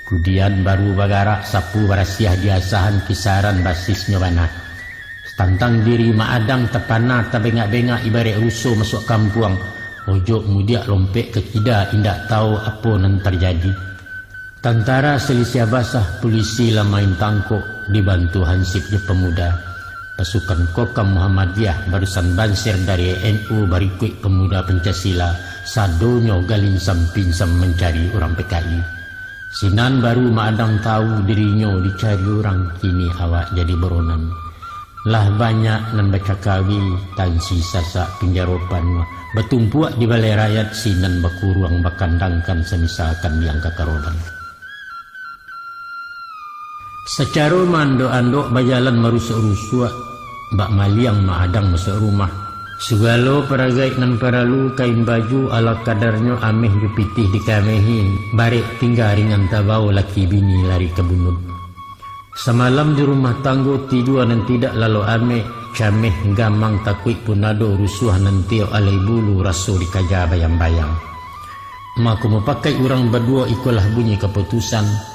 Kudian baru bagarak sapu barasiah di asahan kisaran basisnyo bana. Tantang diri Mak Adang tapana tabengak-bengak ibaraik ruso masuak kampuang. Ojok mudiak lompek ka kida indak tau apo nan tarjadi. Tantara salisiah basah, pulisi lah main tangkok, dibantu hansip jo pamuda. Pasukan Kokam Muhammadiyah, Barisan Bansir dari N U, barikuik Pemuda Pancasila, sadonyo galinsam-pinsam mancari urang P K I. Sinan baru Mak Adang tau dirinyo dicari urang, kini awak jadi buronan. Lah banyak nan bacakawi, tansi sasak pinjaropan, batumpuak di balai rakyat, sinan bakuruang bakandangkan, samisakan di angka karoban. Sacaro maandok-andok bajalan marusuak-rusuak, bak maliang Mak Adang masuak rumah. Sagalo paragaik nan paralu, kain baju ala kadarnyo, ameh jo pitih dikamehi, barek tingga ringan tabao, laki bini lari ka bunuh. Samalam di rumah tanggo tidua nan tidak lalok amek, cameh gamang takuik pun ado, rusuah nan tiok alai bulu, raso dikaja bayang-bayang. Mako mupakaik urang baduo, ikolah bunyi kaputusan.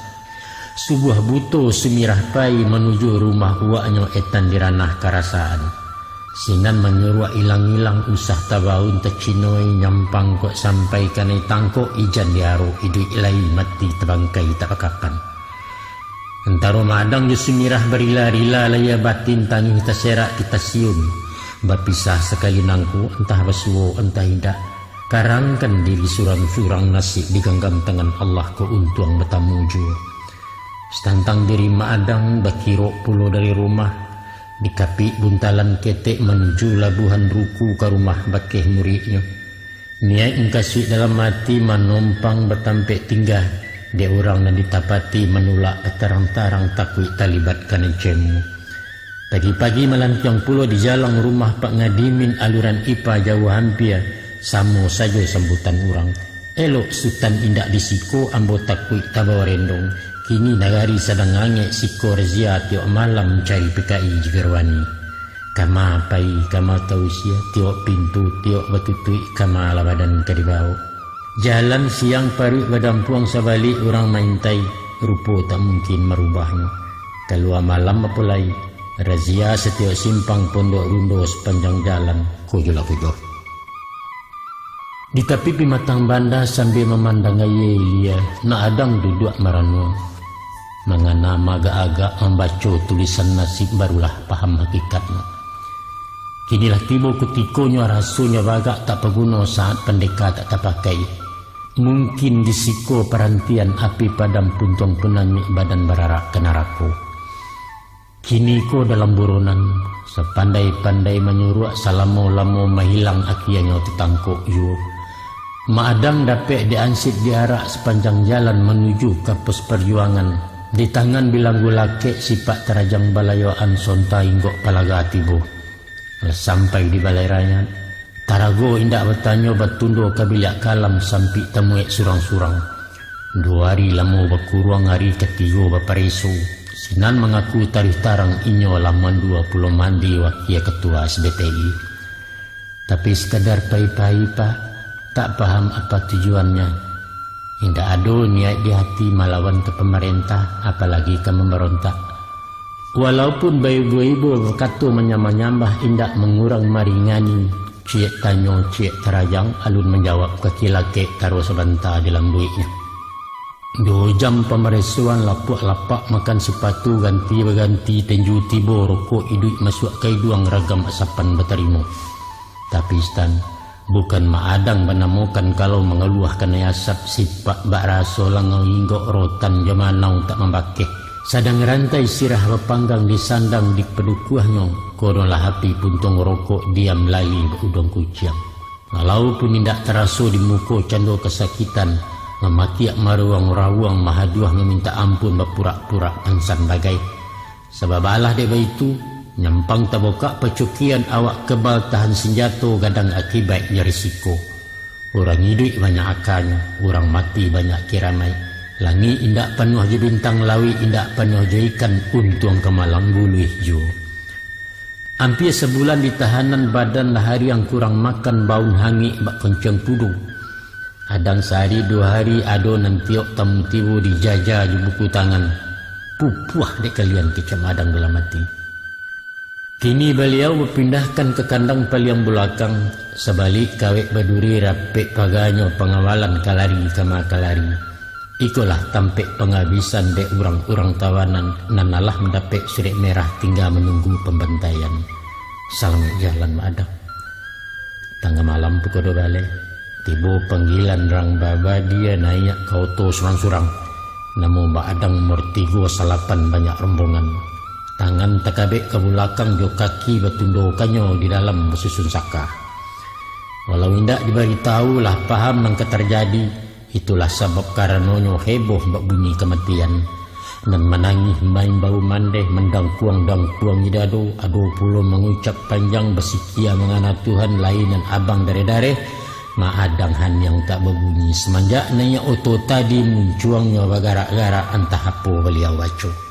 Subuah buto Sumirah pai manuju rumah uwaknyo etan di ranah karasaan. Sinan manyuruak ilang-ilang, usah tabaun tacinoi, nyampang kok sampai kanai tangkok, ijan diarok iduik lai, mati tabangkai tak bakapan. Antaro Madang jo Sumirah barila-rila, lahia batin tangih taserak kita siun. Bapisah sakali nangko, antah basuo, antah indak. Karangkan diri surang-surang, nasib diganggam tangan Allah, ko untuang batamu juo. Satantang diri Madang bakirok pulo dari rumah, dikapik buntalan ketek manuju labuhan ruku ka rumah bakeh muridnyo. Niaik mukasuik dalam ati manompang batampek tingga, dek urang nan ditapati manulak batarang-tarang takuik talibat kanai cemu. Pagi-pagi malantiang pulo di jalang rumah Pak Ngadimin aluran ipa jauah ampia, samo sajo sambutan urang. Elok Sutan indak di siko, ambo takuik tabawa rendong. Kini nagari sadang angek, siko razia tiok malam cari P K I jigarwani. Kama pai, kama tausia, tiok pintu, tiok batutuik, kama lah badan ka dibawo. Jalan siang paruik badampuang, sabalik urang maintai, rupo tak mungkin marubahnyo. Kalua malam apo lai, razia satiok simpang, pondok rundo sapanjang jalan, ko jo lah ko jo. Di tapi pimatang banda sambia mamandang aia ilia, Madang duduak maranuang. Mangana maagak-agak mambaco tulisan nasib, barulah paham hakikatnyo. Kinilah tibo kutikonyo, rasonyo bagak tak paguno, saat pandeka tak tapakai. Mungkin di siko parantian, api padam puntuang punamik, badan bararak ka narako. Kini ko dalam buronan, sapandai-pandai manyuruak, salamo-lamo mahilang, akianyo tatangkok juo. Madang dapek diansik diarak sapanjang jalan manuju ka pos parjuangan. Di tangan bilanggu lakek, sipak tarajang balayoan, sonta inggok palaga tibo. Lah sampai di balai rakyat, tarago indak batanyo, batundo ka biliak kalam, sampik tamuek surang-surang. Duo ari lamo bakuruang, ari katigo bapareso. Sinan mangaku taruih tarang, inyo lah mandua pulo mandi wakia katua S B T I. Tapi sakadar pai-pai, Pak, tak paham apa tujuannya. Indak ado niaik di hati malawan ka pamarentah, apalagi ka mambarontak. Walaupun baibo-ibo bakato manyambah-nyambah, indak mangurang maringani, ciek tanyo, ciek tarajang, alun manjawab kaki lakek, taruih sabanta dilambuiknyo. Duo jam pamaresoan, lapuak-lapak makan sipatu, ganti baganti tinju tibo, rokok iduik masuak ka iduang, ragam asapan batarimo. Tapi Stan, bukan Madang banamokan kalau mangaluah kanai asap, sipak bak raso langau inggok, rotan jo manau tak mambakeh. Sadang rantai sirah bapanggang, disandang di padukuahnyo, kono lah api puntung rokok, diam lai bak uduang kuciang. Walaupun indak taraso di muko cando kasakitan, mamakiak maruang-rawuang, mahaduah mamintak ampun, bapurak-purak pansan bagai. Sabab alah dek baitu, nyampang tabokak pacukian, awak kebal tahan sinjato, gadang akibaik jo risiko. Urang iduik banyak akanyo, urang mati banyak kiramaik. Langik indak panuah jo bintang, lauik indak panuah jo ikan, untuang ka malang guluih juo. Ampia sabulan ditahanan, badan lah hariang kurang makan, baun hangik bak koncong kudo. Kadang sahari duo hari ado nan tiok tamu tibo, dijaja jo buku tangan. Pupuah dek kalian, kecek Madang dalam ati. Kini baliau bapindahkan ka kandang paliang bulakang, sabalik kawek baduri, rapek paganyo pangawalan, ka lari kama ka lari. Ikolah tampek pangabisan dek urang-urang tawanan nan alah mandapek surek merah, tingga manunggu pambantaian. Salamaik jalan, Madang. Tangah malam pukua duo baleh, tibo panggilan rang babadia naiak ka oto surang-surang. Namo Madang nomor tigo salapan banyak rombongan. Tangan takabek ka bulakang jo kaki batundokannyo di dalam basusun saka. Walau indak dibaritahu, lah paham nan ka tarjadi, itulah sabab karanonyo heboh bak bunyi kamatian. Nan manangih maimbau mandeh, mandangkuang-dangkuangi dado, ado pulo mangucap panjang basikia mangana Tuhan, lai nan abang dareh-dareh, Madang haniang tak babunyi. Samanjak naiak oto tadi, muncuangnyo bagarak-garak, antah apo baliau baco.